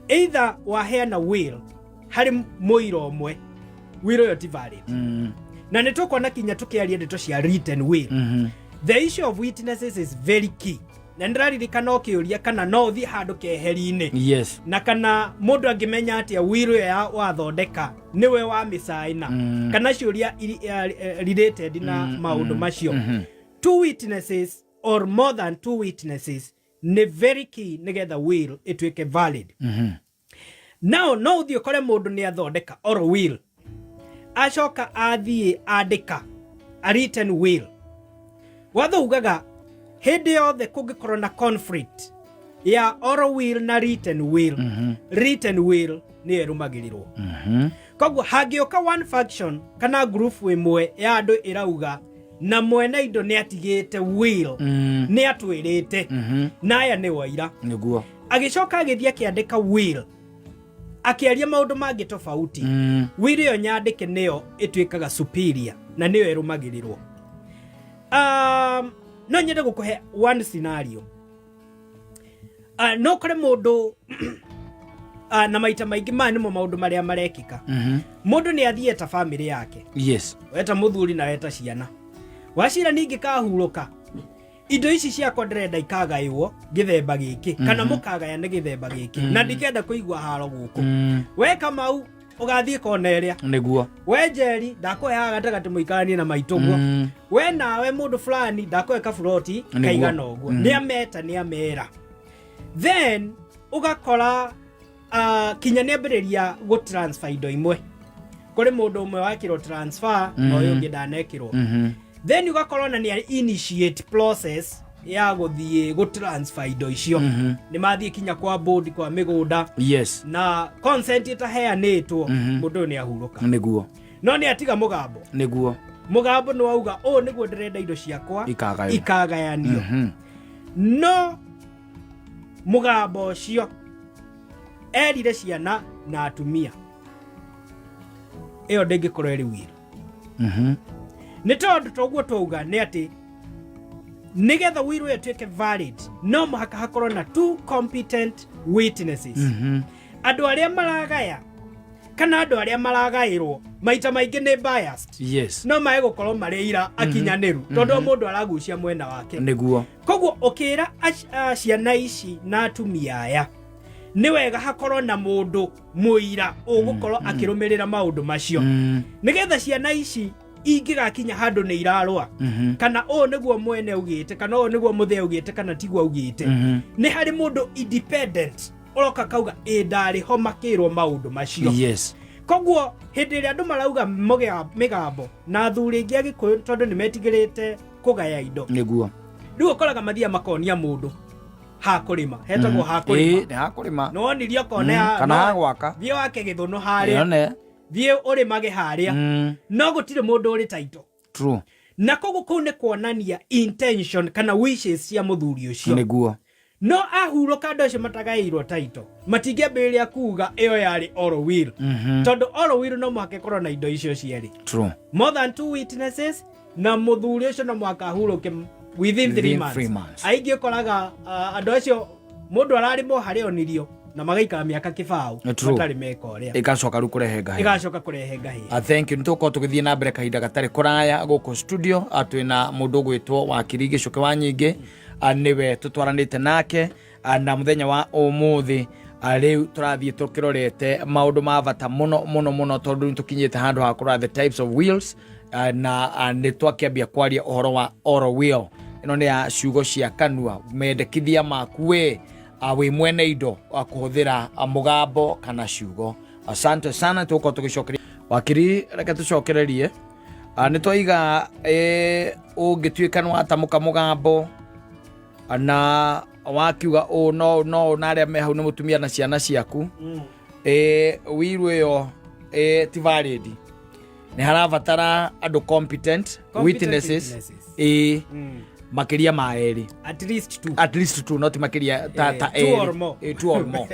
either waheana will harĩ mũira ũmwe. Will ĩyo ti valid. Na nĩ tũkuona kinya tũkĩaria ndeto cia written will. The issue of witnesses is very key, na nĩndĩraririkana ũkĩũria kana no ũthiĩ handũ keheri-inĩ na kana mũndũ angĩmenya atĩa will ĩyo ya wathondeka nĩwe wamĩcaina, kana ciũria related na maũndũ macio. Two witnesses or more than two witnesses nĩ very key nĩgetha will ĩtuĩke valid. Now no ũthiĩ ũkore mũndũ nĩ athondeka oral will, acoka athiĩ andĩka a written will. Watho ugaga hĩndĩ yothe kũngĩkorwo na conflict ya oral will na written will, written will nĩyo ĩrũmagĩrĩrwo. Koguo hangĩũka one faction kana group ĩmwe ya andũ ĩrauga na mwene indo nĩ atigĩte will, nĩ atwĩrĩte, na aya nĩ waira, Agĩcoka agĩthiĩ akĩandĩka will akĩaria maũndũ mangĩ tofauti, will ĩyo nyandĩke nĩyo ĩtuĩkaga superior na nĩyo ĩrũmagĩrĩrwo. No nyende gũkũhe one scenario. No kore mũndũ, na maita maingĩ maya nĩmo maũndũ marĩa marekĩka, mũndũ nĩ athiĩ ta famĩlĩ yake, weta mũthuri na weta ciana, wacira ningĩ kahurũka, indo ici ciakwa ndĩrenda ikagaĩwo gĩthemba gĩkĩ, kana mũkagaya nĩ gĩthemba gĩkĩ, na ndikenda kũigua haro gũkũ. We Kamau ũgathiĩ kona ĩrĩa, we Njeri ndakũheaga gatagatĩ mũikaranie na maitũguo, we nawe mũndũ fulani ndakũhe kaburoti kaigana ũguo. Nĩ ameta, nĩ amera, then ũgakora kinya nĩ ambĩrĩria gũ transfer indo imwe kũrĩ mũndũ ũmwe wakĩrwo transfer na ũyũ ũngĩ ndanekĩrwo. Then ũgakora ona nĩ initiate process ya gũthiĩ gũ transfer indo icio, nĩ mathiĩ kinya kwa board kwa mĩgũnda, na consent ĩtaheanĩtwo, mũndũ ũyũ nĩ ahurũka. No nĩ atiga mũgambo. Mũgambo nĩ wauga ũũ nĩguo ndĩrenda indo ciakwa Ikagaywo. ikagayanio. No mũgambo ũcio erire ciana na atumia, ĩyo ndĩngĩkorwo ĩrĩ will, nĩ tondũ toguo twauga nĩ atĩ nĩgetha will ĩyo ĩtuĩke valid no mũhaka hakorwo na two competent witnesses. Andũ arĩa maragaya kana andũ arĩa maragaĩrwo maita maingĩ nĩ biased, no mae gũkorwo marĩ ira akinyanĩru tondũ o mũndũ aragucia mwena wake. Koguo ũkĩra ciana ici na atumia aya, nĩ wega hakorwo na mũndũ mũira ũgũkorwo akĩrũmĩrĩra maũndũ macio, nĩgetha ciana ici ingĩgakinya handũ nĩ irarũa, kana ũũ nĩguo mwene augĩte, kana ũũ nĩguo mũthee augĩte, kana tiguo augĩte, nĩ harĩ mũndũ independent ũroka kauga ĩ ndarĩ ho makĩrwo maũndũ macio. Koguo hĩndĩ ĩrĩa andũ marauga mĩgambo na athuri aingĩ a Gĩkũyũ, tondũ nĩ metigĩrĩte kũgaya indo, Rĩu ũkoraga mathiaga makonia mũndũ ha kũrĩma, hetagwo ha kũrĩma. Ĩĩ, nĩ hakũrĩma. Nĩwonirie ũkona Kana ha gwaka. Thiĩ wake gĩthũnũ harĩa, Yone. Thiĩ ũrĩmage harĩa, no gũtirĩ mũndũ ũrĩ taito. Na koguo kũu nĩ kuonania intention kana wishes cia mũthuri ũcio. No ahurũka, andũ acio matagaĩirwo taito matingĩambĩrĩria kuga ĩyo yarĩ oral will, tondũ oral will no mũhaka ĩkorwo na indo icio cierĩ, more than two witnesses, na mũthuri ũcio no mũhaka ahurũke within 3 Within months. 3 months. Aingĩ ũkoraga andũ acio mũndũ ararĩmwo harĩa onirio na magaikara mĩaka kĩbaũ matarĩ meka ũrĩa. Ĩgacoka rĩu kũrehe ngahĩ. Ĩgacoka kũrehe ngahĩ. Thank you. Nĩ tũgũkorwo tũgĩthiĩ na mbere kahinda gatarĩ kũraya gũkũ studio. Twĩna mũndũ ũgwĩtwo wakiri Gĩcũke wa Nyingĩ. Nĩwe tũtwaranĩte nake. Na mũthenya wa ũmũthĩ, rĩu tũrathiĩ tũkĩrorete maũndũ ma bata mũno mũno mũno, tondũ nĩ tũkinyĩte handũ ha kũrora the types of wills, na nĩ twakĩambia kwaria ũhoro wa oral will. Ĩno nĩ ya ciugo cia kanua, mendekithia maku we wĩ mwene indo, kũhũthĩra mũgambo kana ciugo. Asante sana. Tũgũkorwo tũgĩcokeria wakiri. Reke tũcokererie. Nĩ twaiga ũngĩtuĩka nĩ watamũka mũgambo na wakiuga ũũ no no na arĩa me hau nĩ mũtumia na ciana ciaku, will ĩyo ti valid. Nĩ harabatara andũ competent, Competent witnesses, witnesses. Makĩria ma erĩ. At least two. At least two, not makĩria ta, ta Two or erĩ. more. Two or more.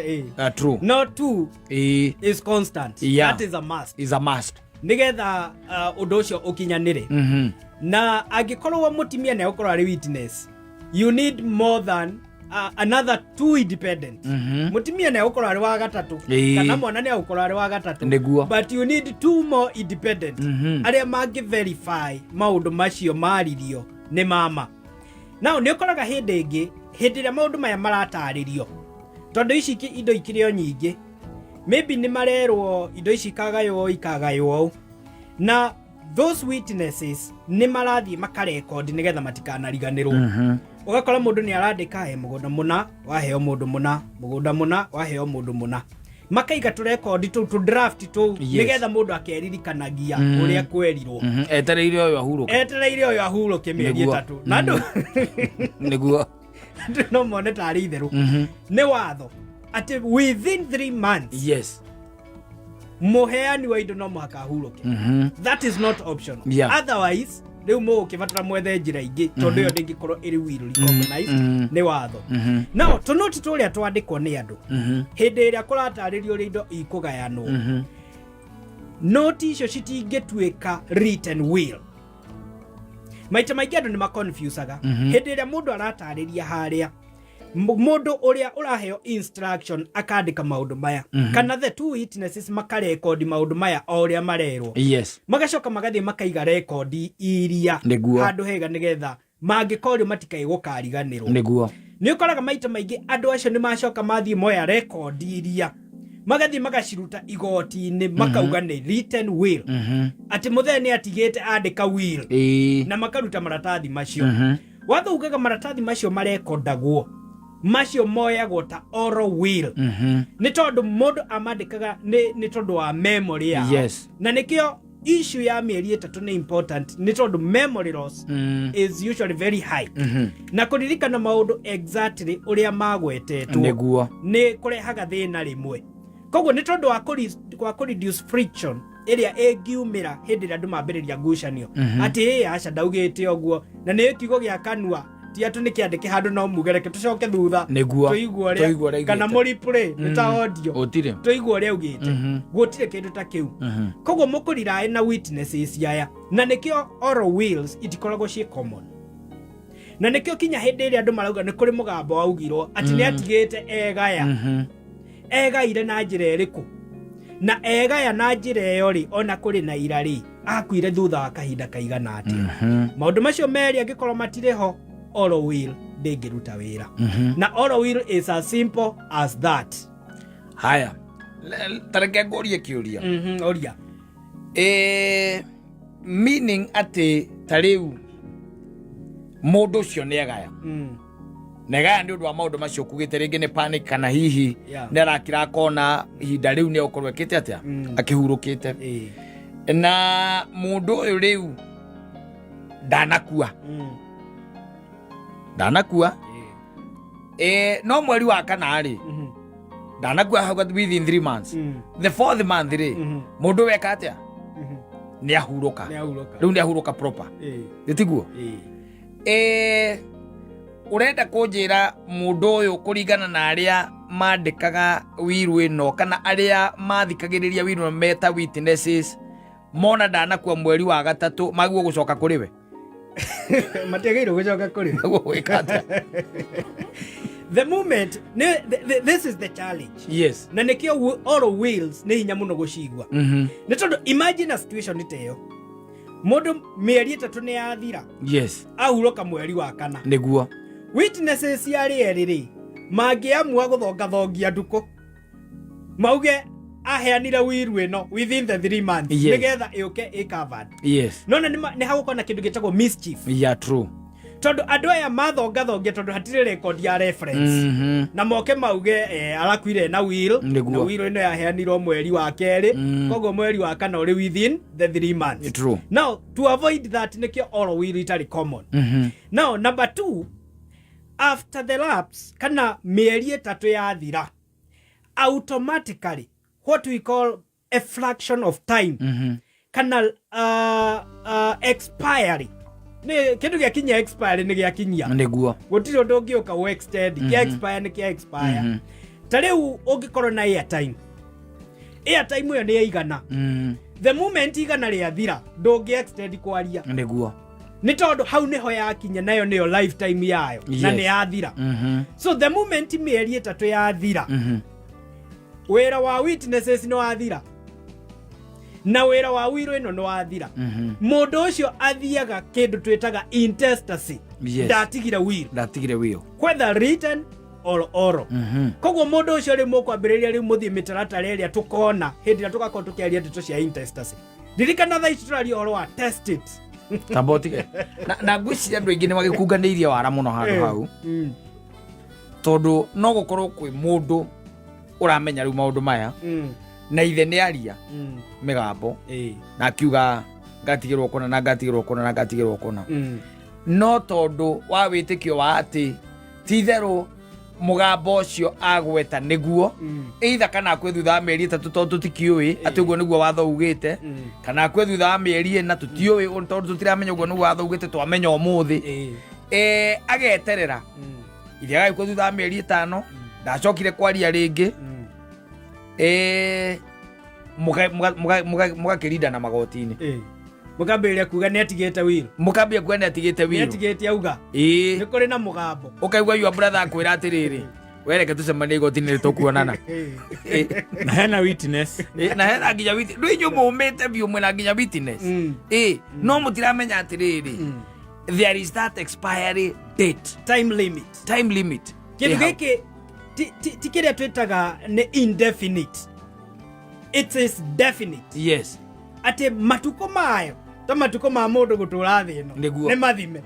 True. No, two is constant. That is a must. Is a must. Nigetha ũndũ ũcio ũkinyanĩre, na angĩkorwo mũtumia nĩ egũkorwo arĩ witness, you need more than another two independent. Mutimia nĩ egũkorwo arĩ wa gatatũ kana mwana nĩ egũkorwo arĩ wa gatatũ, but you need two more independent arĩa mangĩ verify maũndũ macio maririo nĩ mama. Now nĩ ũkoraga hĩndĩ ĩngĩ, hĩndĩ ĩrĩa maũndũ maya maratarĩrio, tondũ ici indo ikĩrĩ o nyingĩ, maybe nĩ marerwo indo ici ikagaywo ikagaywo ũũ, na those witnesses nĩ marathiĩ makarekondi nĩgetha matikanariganĩrwo. Ũgakora mũndũ nĩ arandĩka, "He mũgũnda mũna waheo mũndũ mũna, mũgũnda mũna waheo mũndũ mũna," makaiga tũrekondi tũu, tũ draft tũu, nĩgetha mũndũ akeririkanagia ũrĩa kwerirwo. Etereire ũyũ ahurũke. Etereire ũyũ ahurũke mĩeri 3, na andũ andũ no mone tarĩ itherũ. Nĩ watho atĩ within 3 months mũheani wa indo no mũhaka ahurũke. That is not optional. Otherwise rĩu mũgũkĩbatara mwethe njĩra ingĩ, tondũ ĩyo ndĩngĩkorwo ĩrĩ will recognized nĩ watho. No tũnoti tũrĩa twandĩkwo nĩ andũ hĩndĩ ĩrĩa kũratarĩrio ũrĩa indo ikũgayanwo, noti icio citingĩtuĩka written will. Maita maingĩ andũ nĩ maconfusaga. Hĩndĩ ĩrĩa mũndũ aratarĩria harĩa, mũndũ ũrĩa ũraheo instruction akandĩka maũndũ maya, kana the two witnesses makarekondi maũndũ maya o ũrĩa marerwo, magacoka magathiĩ makaiga rekondi iria handũ hega nĩgetha mangĩkorio matikae gũkariganĩrwo. Nĩ ũkoraga maita maingĩ andũ acio nĩ macoka mathiĩ moya rekondi iria, magathiĩ magaciruta igoti-inĩ, makauga nĩ written will, atĩ mũthee nĩ atigĩte andĩka will, na makaruta maratathi macio. Watho ugaga maratathi macio marekondagwo macio moyagwo ta oral will, nĩ tondũ mũndũ amandĩkaga nĩ tondũ wa memory yao. Na nĩkĩo issue ya mĩeri 3 nĩ important, nĩ tondũ memory loss is usually very high, na kũririkana maũndũ exactly ũrĩa magwetetwo nĩ kũrehaga thĩna rĩmwe. Koguo nĩ tondũ wa kũ reduce friction ĩrĩa ĩngiumĩra hĩndĩ ĩrĩa andũ mambĩrĩria ngucanio, atĩ ĩ aca ndaugĩte ũguo, na nĩ kiugo gĩa kanua, ti atĩ nĩ kĩandĩke handũ, no muge reke tũcoke thutha tũigue Tũigue ũrĩa ũrĩa kana augĩte. mũreplay nĩ ta audio, Gũtirĩ. Tũigue ũrĩa augĩte. Gũtirĩ kĩndũ ta kĩu. Koguo mũkũriraĩ na witnesses aya, na nĩkĩo oral wills itikoragwo ciĩ common, na nĩkĩo kinya hĩndĩ ĩrĩa andũ marauga nĩ kũrĩ mũgambo waugirwo atĩ nĩ atigĩte egaya, egaire na njĩra ĩrĩkũ? Na egaya na njĩra ĩyo rĩ, ona kũrĩ na ira rĩ, akuire thutha wa kahinda kaigana atĩa? Maũndũ macio merĩ angĩkorwo matirĩ ho, oral will ndĩngĩruta wĩra. Na oral will is as simple as that. Haya, tareke ngũrie kĩũria. Oria. Meaning atĩ ta rĩu mũndũ ũcio nĩ egaya, na egaya nĩ ũndũ wa maũndũ macio kugĩte, rĩngĩ nĩ panic, kana hihi nĩ arakira akona ihinda rĩu nĩ egũkorwo ekĩte atĩa, akĩhurũkĩte, na mũndũ ũyũ rĩu ndanakua, ndanakua, no mweri wa kana rĩ, ndanakua hau within 3 months, the fourth month rĩ, mũndũ weka atĩa? Nĩ ahurũka. Nĩ ahurũka. Rĩu nĩ ahurũka proper. Nĩ tiguo? Ũrenda kũnjĩra mũndũ ũyũ, kũringana na arĩa mandĩkaga wiru ĩno kana arĩa mathikagĩrĩria wiru ĩno meta witnesses, mona ndanakua mweri wa gatatũ, maguo gũcoka kũrĩ we? Matiagĩrĩirwo gũcoka kũrĩ we. Maguo gwĩka atĩa? The moment this is the challenge, na nĩkĩo oral wills nĩ hinya mũno gũcigua, nĩ tondũ imagine a situation ta ĩyo, mũndũ mĩeri 3 nĩ yathira, ahurũka mweri wa kana, witnesses arĩa erĩ rĩ, mangĩamua gũthongathongia ndukũ mauge aheanire wiru ĩno within the 3 months, nĩgetha ĩũke ĩ covered, nona nĩ hagũkorwo na kĩndũ gĩtagwo mischief. Yeah, true. Tondũ andũ aya mathongathongia, tondũ hatirĩ record ya reference, na moke mauge arakuire na will, na will ĩno yaheanirwo mweri wa kerĩ, koguo mweri wa kana ũrĩ within the 3 months. Now to avoid that, nĩkĩo oral will itarĩ common. Now number two, after the lapse kana mĩeri 3 yathira, automatically what we call a fraction of time kana expiry, nĩ kĩndũ gĩakinyia expiry nĩ gĩakinyia. Gũtirĩ ũndũ ũngĩũka ũ extend. Kĩa expire nĩ kĩa expire. Ta rĩu ũngĩkorwo na airtime, airtime ĩyo nĩ yaigana, the moment 100 rĩathira, ndũngĩ extend kwaria. Nĩ tondũ hau nĩho yakinya, nayo nĩyo lifetime yayo na nĩ yathira. So the moment mĩeri 3 yathira, wĩra wa witnesses nĩ wathira na wĩra wa will ĩno nĩ wathira. Mũndũ ũcio athiaga kĩndũ twĩtaga intestacy. Ndatigire will. Ndatigire will. Whether written or oral. Koguo mũndũ ũcio rĩu mũkwambĩrĩria rĩu mũthiĩ mĩtaratara ĩrĩa tũkona hĩndĩ ĩrĩa tũgakorwo tũkĩaria ndeto cia intestacy. Ririkana thaa ici tũraria ũhoro wa testate. Tamba ũtige na ngwĩciria andũ aingĩ nĩ magĩkunganĩirie wara mũno handũ hau, tondũ no gũkorwo kwĩ mũndũ ũramenya rĩu maũndũ maya na ithe nĩ aria mĩgambo na akiuga ngatigĩrwo kũna na ngatigĩrwo kũna na ngatigĩrwo kũna, no tondũ wa wĩtĩkio wa atĩ ti itherũ mũgambo ũcio agweta nĩguo, either kana akue thutha wa mĩeri 3, tondũ tũtikĩũĩ atĩ ũguo nĩguo watho ugĩte, kana akue thutha wa mĩeri 4, tũtiũĩ tondũ tũtiramenya ũguo nĩguo watho ugĩte, twamenya ũmũthĩ. Ageterera ithe agagĩkua thutha wa mĩeri 5, ndacokire kwaria rĩngĩ. Mũgakĩrindana magoti-inĩ. Mũkambĩrĩria kuga nĩ atigĩte will. Mũkambia kuga nĩ atigĩte nĩ will. Atigĩte auga nĩ kũrĩ na mũgambo. Ũkaigua your brother akwĩra atĩrĩrĩ, wereke tũcemanie igoti-inĩ nĩ tũkuonana. Na hena witness. Na hena nginya witness. Rĩu inyuĩ mũmĩte biũ mwĩna nginya witness. No mũtiramenya atĩrĩrĩ, there is that expiry date. Time limit. Time limit. Kĩndũ Ĩ hau. Gĩkĩ ti kĩrĩa twĩtaga nĩ indefinite, it is definite. Atĩ matukũ mayo ta matukũ ma mũndũ gũtũra thĩ ĩno. Nĩguo. Nĩ mathime.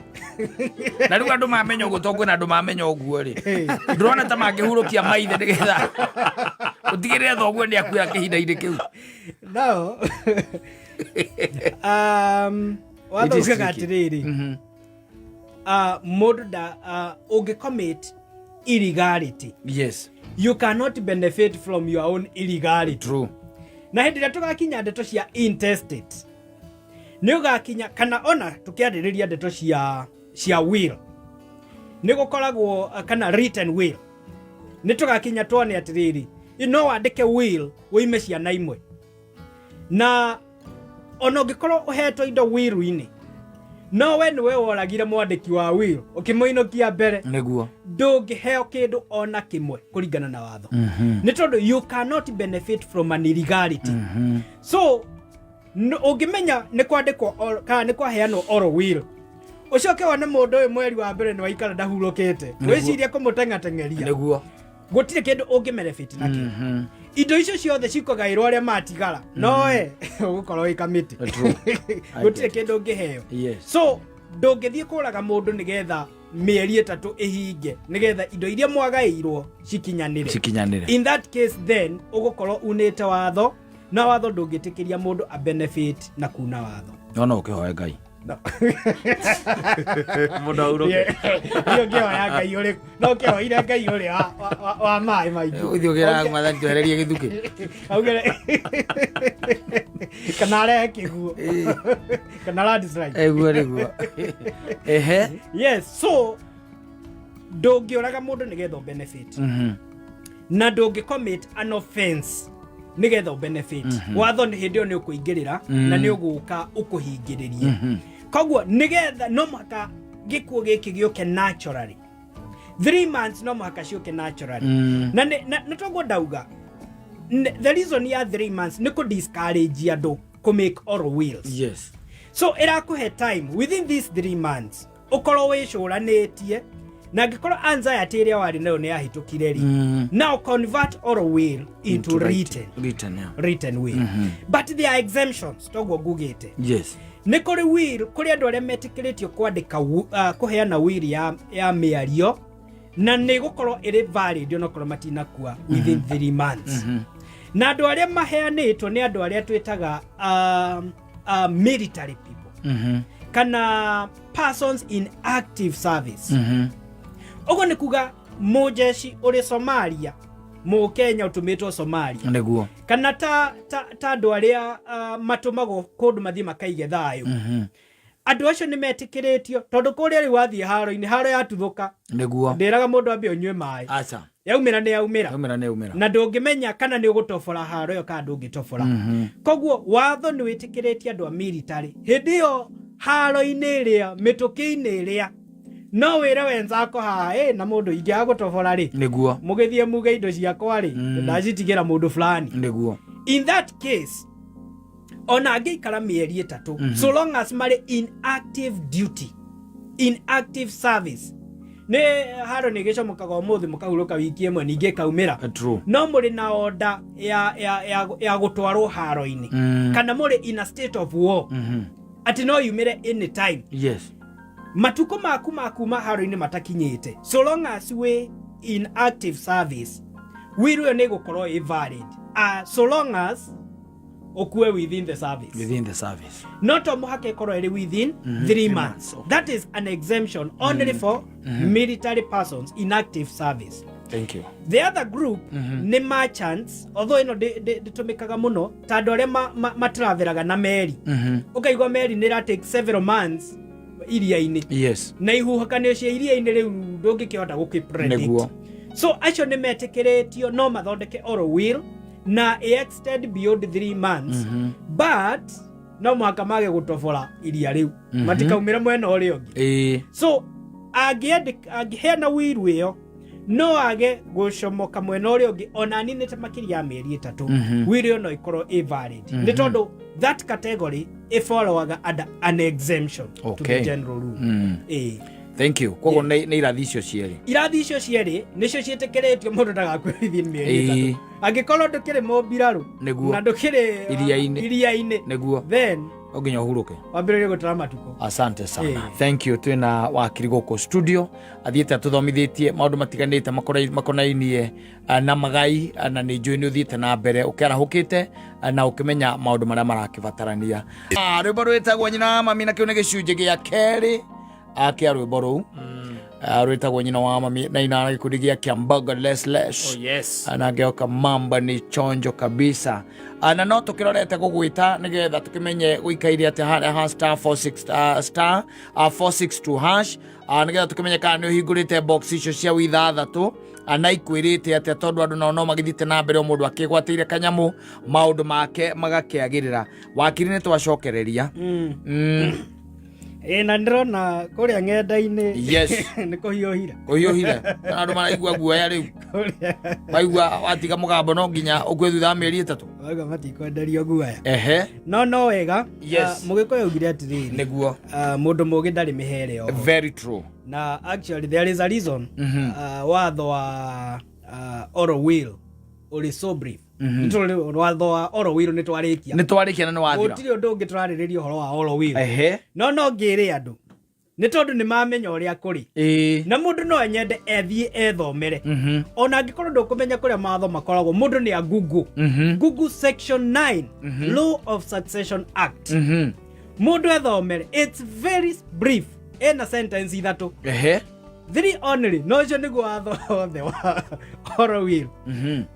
Na rĩu andũ mamenya ũguo, tondũ kwĩna andũ mamenya ũguo rĩ, ndũrona ta mangĩhurũkia maithe nĩgetha ũtigĩrĩre thoguo nĩ akuĩra kĩhinda-inĩ kĩu. Nao watho It is ugaga tricky. atĩrĩrĩ, mũndũ nda ũngĩ commit illegality, you cannot benefit from your own illegality. Na hĩndĩ ĩrĩa tũgakinya ndeto cia intestate nĩ ũgakinya, kana ona tũkĩarĩrĩria ndeto cia will, nĩ gũkoragwo kana written will, nĩ tũgakinya tuone atĩrĩrĩ, no wandĩke will ũime ciana imwe, na ona ũngĩkorwo ũhetwo indo will-inĩ, no we nĩwe woragire mwandĩki wa will ũkĩmũinũkia mbere, ndũngĩheo kĩndũ ona kĩmwe kũringana na watho, nĩ tondũ you cannot benefit from an illegality. So ũngĩmenya nĩ kwandĩkwo kana nĩ kwaheanwo oral will, ũcoke wone mũndũ ũyũ mweri wa mbere nĩ waikara ndahurũkĩte, wĩcirie kũmũteng'ateng'eria, gũtirĩ kĩndũ ũngĩ benefit nakĩo. Indo icio ciothe cikũgaĩrwo arĩa matigara, noe ũgũkorwo wĩ kamĩtĩ. True. Gũtirĩ kĩndũ ũngĩheo. So ndũngĩthiĩ kũraga mũndũ nĩgetha mĩeri 3 ĩhinge, nĩgetha indo iria mwagaĩirwo cikinyanĩre. Cikinyanĩre. In that case then ũgũkorwo unĩte watho, na watho ndũngĩtĩkĩria mũndũ a benefit na kuna watho. No no ũkĩhoe Ngai. No. Mũndũ ahurũke. Iyo ngĩhoya Ngai ũrĩkũ? No kĩhoire Ngai ũrĩa wa maĩ maingĩ. Ũthiĩ ũkĩraga Mwathani twehererie gĩthukĩ. Augere kana arehe kĩguo kana landslide. Ĩguo nĩguo, ehe. Yes, so ndũngĩũraga mũndũ nĩgetha ũ benefit, na ndũngĩ commit an offense nĩgetha ũ benefit. Watho nĩ hĩndĩ ĩyo nĩ ũkũingĩrĩra na nĩ ũgũka ũkũhingĩrĩrie. Koguo nĩgetha no mũhaka gĩkuũ gĩkĩ gĩũke naturally, 3 months no mũhaka ciũke naturally. Na toguo ndauga, the reason ya 3 months nĩ kũ discourage andũ kũ make oral wills. So ĩrakũhe time within these 3 months ũkorwo wĩcũranĩtie, na angĩkorwo anxiety ĩrĩa warĩ nayo nĩ yahĩtũkire rĩ, now convert oral will into written, Written, yeah. written will. But there are exemptions, toguo ngugĩte. Nĩ kũrĩ will, kũrĩ andũ arĩa metĩkĩrĩtio kwandĩka kũheana will ya mĩario, na nĩ gũkorwo ĩrĩ valid onokorwo matinakua within 3 months. Na andũ arĩa maheanĩtwo nĩ andũ arĩa twĩtaga military people kana persons in active service. Ũguo nĩ kuga mũjeshi ũrĩ Somalia, Mũkenya ũtũmĩtwo Somalia, kana ta andũ arĩa matũmagwo kũndũ mathiĩ makaige thayũ, andũ acio nĩ metĩkĩrĩtio, tondũ kũrĩa rĩu wathiĩ haro-inĩ, haro yatuthũka, ndĩraga mũndũ ambe ũnyue maĩ. Aca. Yaumĩra nĩ yaumĩra. Yaumĩra nĩ yaumĩra. Na ndũngĩmenya kana nĩ ũgũtobora haro ĩyo kana ndũngĩtobora. Koguo watho nĩ wĩtĩkĩrĩtie andũ a military hĩndĩ ĩyo. Haro-inĩ ĩrĩa, mĩtũkĩ-inĩ ĩrĩa, no wĩre wenzako haha, "Ĩ, na mũndũ ingĩaga gũtobora rĩ, mũgĩthiĩ muge indo ciakwa rĩ, ndacitigĩra mũndũ fulani." In that case, ona angĩikara mĩeri 3, so long as marĩ in active duty, in active service, nĩ haro nĩ gĩcomokaga ũmũthĩ, mũkahurũka wiki ĩmwe, ningĩ ĩkaumĩra. No mũrĩ na order ya gũtwarwo haro-inĩ, kana mũrĩ in a state of war, atĩ no yumĩre anytime, matukũ maku ma kuma haro-inĩ matakinyĩte, so long as we in active service, will ĩyo nĩ ĩgũkorwo ĩ valid, so long as ũkue within the service. Within the service. No to mũhaka ĩkorwo ĩrĩ within 3 3 months. Months, okay. That is an exemption only for military persons in active service. Thank you. The other group nĩ merchants, although ĩno ndĩtũmĩkaga mũno, ta andũ arĩa matravelaga na meri. Ũkaigua meri nĩ ĩra take several months iria-inĩ, na ihuhũkanio cia iria-inĩ rĩu ndũngĩkĩhota gũkĩ predict. So acio nĩ metĩkĩrĩtio no mathondeke oral will na ĩ extend beyond 3 months, but no mũhaka mage gũtobora iria rĩu, matikaumĩre mwena ũrĩa ũngĩ. So angĩheana will ĩyo, no age gũcomoka mwena ũrĩa ũngĩ ona aninĩte makĩria ya mĩeri 3, will ĩyo no ĩkorwo ĩ valid, nĩ tondũ that category ĩfollowaga under an exemption to the general rule. Ĩĩ. Thank you. Koguo nĩ irathi icio cierĩ. Irathi icio cierĩ nĩcio ciĩtĩkĩrĩtio mũndũ ndagakue within mĩeri 3. Angĩkorwo ndũkĩrĩ mũmbirarũ na ndũkĩrĩ Iria-inĩ. iria-inĩ, then No nginya ũhurũke. Wambĩrĩrie gũtara matukũ. Asante sana. Thank you. Twina wakiri gũkũ studio, athiĩte atũthomithĩtie maũndũ matiganĩte makonainie na magai, na nĩ njũĩ nĩ ũthiĩte na mbere ũkĩarahũkĩte, na ũkĩmenya maũndũ marĩa marakĩbatarania. Rwĩmbo rwĩtagwo Nyina wa Mami, na kĩu nĩ gĩcunjĩ gĩa kerĩ kĩa rwĩmbo rũu. Rwĩtagwo Nyina wa Mami na inara gĩkundi gĩa Kiambaga Les Les. Oh, yes. Na ngĩoka mamba nĩ chonjo kabisa. Na no tũkĩrorete gũgwĩta nĩgetha tũkĩmenye gũikaire atĩ harĩa ha star 46 star 462 hash, nĩgetha tũkĩmenye kana nĩ ũhingũrĩte box icio cia 6 na ikwĩrĩte atĩa, tondũ andũ nao no magĩthiĩte na mbere, o mũndũ akĩgwatĩire kanyamũ, maũndũ make magakĩagĩrĩra. Wakiri, nĩ twacokereria. Ĩ, na ndĩrona kũrĩa ng'enda-inĩ nĩ kũhiũhire. Kũhiũhire. Kana andũ maraigua guoya rĩu? Kũrĩa Maigua watiga mũgambo no nginya ũkue thutha wa mĩeri 3. Mauga matikwenderio guoya. No wega. Ah, Mũgĩkũyũ augire atĩrĩrĩ, ah, mũndũ mũgĩ ndarĩ mĩhere oho. Very true. Na actually there is a reason watho wa oral will ũrĩ so brief. Watho wa oral will nĩ twarĩkia. Nĩ twarĩkia na nĩ wathira. Gũtirĩ ũndũ ũngĩ tũrarĩrĩria ũhoro wa oral will. No ngĩrĩ andũ nĩ tondũ nĩ mamenya ũrĩa kũrĩ, na mũndũ no anyende ethiĩ ethomere, ona angĩkorwo ndũkũmenya kũrĩa mawatho makoragwo, mũndũ nĩ a Google, Google section 9, Law of Succession Act, mũndũ ethomere. It's very brief, ĩna sentence ithatũ, three only, no ũcio nĩguo watho wothe wa oral will.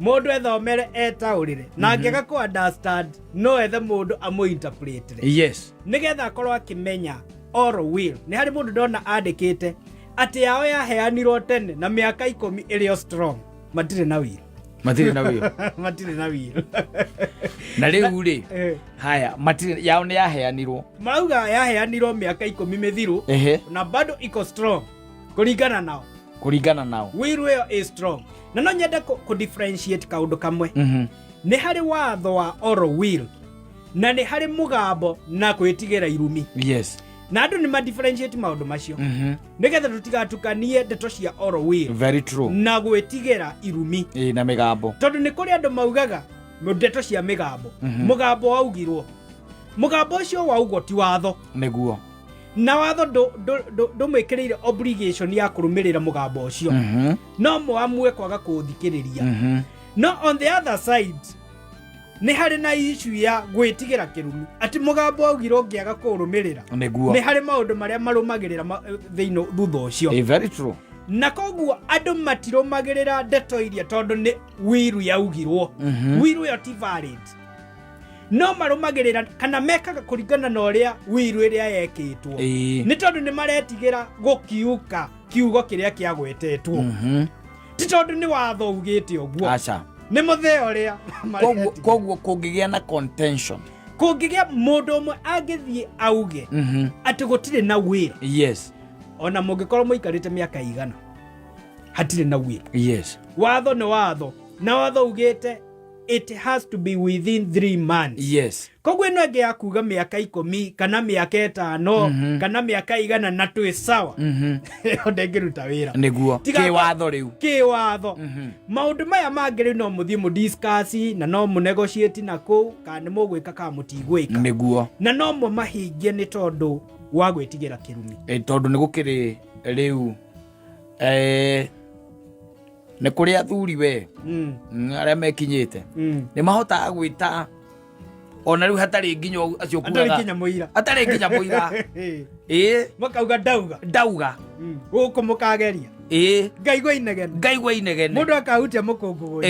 Mũndũ ethomere, etaũrĩre, na angĩaga kũ understand, no ethe mũndũ amũ-interpretĩre, nĩgetha akorwo akĩmenya oral will. Nĩ harĩ mũndũ ndona andĩkĩte atĩ yao yaheanirwo tene na mĩaka 10 ĩrĩ o strong. Matirĩ na will. Matirĩ na will. Matirĩ na will. Na rĩu rĩ, haya, matirĩ, yao nĩ yaheanirwo. Marauga yaheanirwo mĩaka 10 mĩthiru, na bado iko strong kũringana nao. Kũringana nao. Will ĩyo ĩ strong. Na no nyende kũ differentiate kaũndũ kamwe. Nĩ harĩ watho wa oral will na nĩ harĩ mũgambo na kwĩtigĩra irumi. Na andũ nĩ ma differentiate maũndũ macio, nĩgetha tũtigatukanie ndeto cia oral will Very true. na gwĩtigĩra irumi. Ĩ, na mĩgambo. Tondũ nĩ kũrĩ andũ maugaga ndeto cia mĩgambo, mũgambo waugirwo, mũgambo ũcio waugwo ti watho. Na watho ndũmwĩkĩrĩire obligation ya kũrũmĩrĩra mũgambo ũcio, no mũamue kwaga kũũthikĩrĩria. No on the other side nĩ harĩ na issue ya gwĩtigĩra kĩrumi, atĩ mũgambo waugirwo, ũngĩaga kũũrũmĩrĩra, nĩ harĩ maũndũ marĩa marũmagĩrĩra thĩinĩ thutha ũcio. Ĩ, very true. Na koguo andũ matirũmagĩrĩra ndeto iria tondũ nĩ will yaugirwo. Will ĩyo ti valid, no marũmagĩrĩra kana mekaga kũringana na ũrĩa will ĩrĩa yekĩtwo, nĩ tondũ nĩ maretigĩra gũkiuka kiugo kĩrĩa kĩagwetetwo, ti tondũ nĩ watho ugĩte ũguo. Aca. Nĩ mũthee ũrĩa Koguo kũngĩgĩa na contention, Kũngĩgĩa mũndũ ũmwe angĩthiĩ auge atĩ gũtirĩ na will, ona mũngĩkorwo mũikarĩte mĩaka igana, hatirĩ na will. Watho nĩ watho, na watho ugĩte it has to be within 3 months. Koguo ĩno ĩngĩ ya kuga mĩaka 10 kana mĩaka 5 kana mĩaka 100 na twĩ sawa, ĩyo ndĩngĩruta wĩra. Nĩguo. Kĩwatho rĩu. Kĩwatho. Maũndũ maya mangĩ rĩu no mũthiĩ mũdiscuss na no mũnegotiate na kũu kana nĩ mũgwĩka kana mũtigwĩka. Na no mo mahingie nĩ tondũ wa gwĩtigĩra kĩrumi. Tondũ nĩ gũkĩrĩ rĩu nĩ kũrĩ athuri we arĩa mekinyĩte nĩ mahotaga gwĩta ona rĩu hatarĩ nginya acio Hatarĩ kugaga nginya mũira. Hatarĩ nginya mũira, ĩĩ. Makauga ndauga. Ndauga. Gũkũ mũkageria. Ngaigua inegene. Ngaigua inegene. Mũndũ akahutia mũkũngũgũ.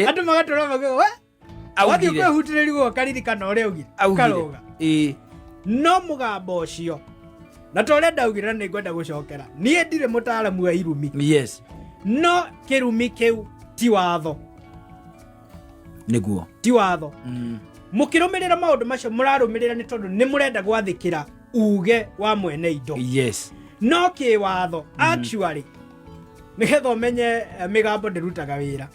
Andũ magatũra makiuga we wathiĩ Augire. kwĩhutĩrĩria ũkaririkana ũrĩa augire. Augire. Ũkarũga. No mũgambo ũcio, na ta ũrĩa ndaugire na nĩ ngwenda gũcokera, niĩ ndirĩ mũtaaramu wa irumi. No kĩrumi kĩu ti watho. Ti watho. Mũkĩrũmĩrĩra maũndũ macio mũrarũmĩrĩra nĩ tondũ nĩ mũrenda gwathĩkĩra uge wa mwene indo. No kĩwatho, actually, nĩgetha ũmenye mĩgambo ndĩrutaga wĩra,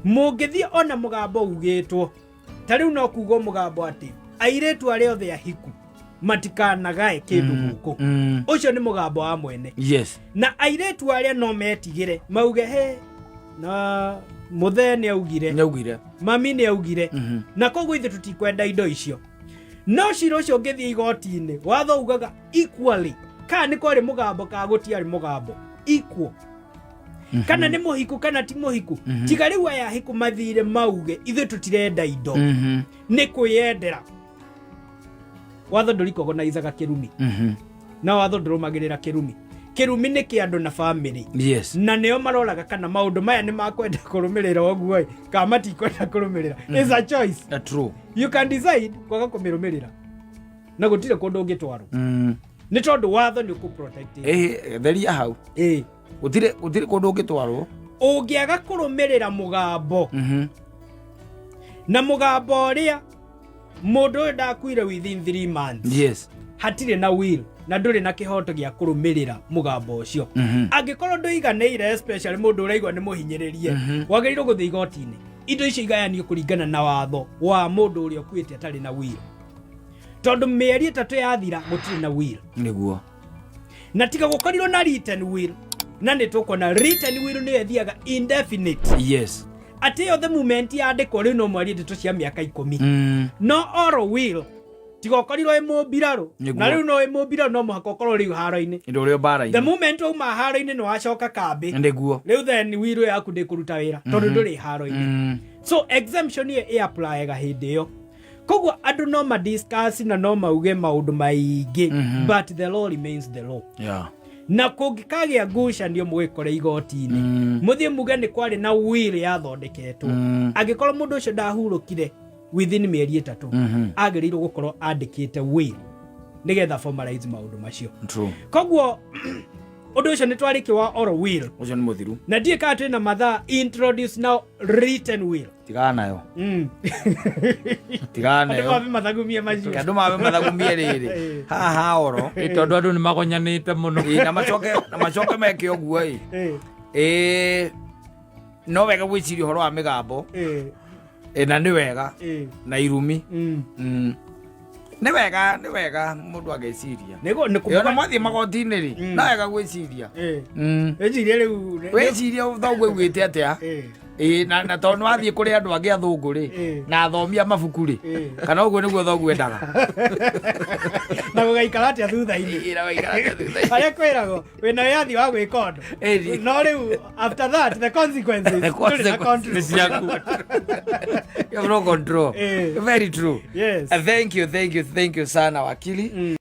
mũngĩthiĩ ona mũgambo ugĩtwo ta rĩu, no kugwo mũgambo atĩ airĩtu arĩa othe ahiku matikanagae kĩndũ gũkũ, ũcio nĩ mũgambo wa mwene. Na airĩtu arĩa no metigĩre mauge he na mũthee nĩ augire. Nĩaugire. Mami nĩ augire, na koguo ithuĩ tũtikwenda indo icio. No cira ũcio ũngĩthiĩ igoti-inĩ, watho ugaga equally, kana nĩ kwarĩ mũgambo kana gũtiarĩ mũgambo, equal, kana nĩ mũhiku kana ti mũhiku. Tiga rĩu aya ahiku mathire mauge ithuĩ tũtirenda indo, nĩ kwĩyendera, watho ndũrikogonaizaga kĩrumi, na watho ndũrũmagĩrĩra kĩrumi. Kĩrumi nĩ kĩa andũ na bamĩrĩ, na nĩo maroraga kana maũndũ maya nĩ makwenda kũrũmĩrĩra ũguo ĩ, kana matikwenda kũrũmĩrĩra. It's a choice. True. You can decide kwaga kũmĩrũmĩrĩra na gũtirĩ kũndũ ũngĩtwarwo, nĩ tondũ watho nĩ ũkũ-protect. Theria hau. Gũtirĩ kũndũ ũngĩtwarwo. Ũngĩaga kũrũmĩrĩra mũgambo, na mũgambo ũrĩa mũndũ ũyũ ndakuire within 3 months, hatirĩ na will na ndũrĩ na kĩhoto gĩa kũrũmĩrĩra mũgambo ũcio. Angĩkorwo ndũiganĩire, especially mũndũ ũraigua nĩ mũhinyĩrĩrie, wagĩrĩirwo gũthiĩ igoti-inĩ, indo icio igayanio kũringana na watho wa mũndũ ũrĩa ũkuĩte atarĩ na will, tondũ mĩeri 3 yathira gũtirĩ na will. Na tiga gũkorirwo na written will, na nĩ tũkuona written will nĩyo ĩthiaga indefinite, atĩ ĩyo the moment yandĩkwo rĩu no mwarie ndeto cia mĩaka 10. No oral will, tiga ũkorirwo ĩ mũmbirarũ, na rĩu no ĩ mũmbirarũ, no mũhaka ũkorwo rĩu haro-inĩ. Indo ũrĩa The mbara-inĩ. moment wauma haro-inĩ nĩ wacoka kambĩ. Rĩu then will yaku ndĩkũruta wĩra tondũ ndũrĩ haro-inĩ. So exemption ĩyo ĩ-applyega hĩndĩ ĩyo. Koguo andũ no madiscuss na no mauge maũndũ maingĩ, but the law remains the law. Na kũngĩkagĩa ngucanio, mũgĩkore igoti-inĩ, mũthiĩ muge nĩ kwarĩ na will yathondeketwo. Angĩkorwo mũndũ ũcio ndahurũkire within mĩeri 3, agĩrĩirwo gũkorwo andĩkĩte will nĩgetha formalize maũndũ macio. Koguo ũndũ ũcio nĩ twarĩkia wa oral will. Ũcio nĩ mũthiru. Na ndiĩ kana twĩna mathaa, introduce now written will. Tigana nayo. Tigana Andũ nayo. mabe mathagumie macio. Andũ mabe mathagumie rĩrĩ haha oro. Ĩ, tondũ andũ nĩ magonyanĩte mũno. Ĩ, na macoke meke ũguo ĩ. Ĩ, no wega gwĩciria ũhoro wa mĩgambo. Ĩ, na nĩ wega na irumi. Nĩ wega mũndũ ageciria. Nĩguo nĩ Ĩ, ona mwathiĩ magoti-inĩ rĩ, no wega gwĩciria. Wĩcirie rĩu Wĩcirie thoguo augĩte atĩa. Ĩ, na tondũ nĩ wathiĩ kũrĩ andũ angĩ athũngũ rĩ, na athomi a mabuku rĩ, kana ũguo nĩguo thoguo endaga. Na gũgaikara atĩa thutha-inĩ. Ĩ, na waikara atĩa thutha-inĩ. Harĩa kwĩragwo wĩna wĩyathi wa gwĩka ũndũ, no rĩu after that, the consequences, The ndũrĩ na consequences. control. Nĩ ciaku. You have no control. Very true. Thank you, thank you, thank you sana, wakili.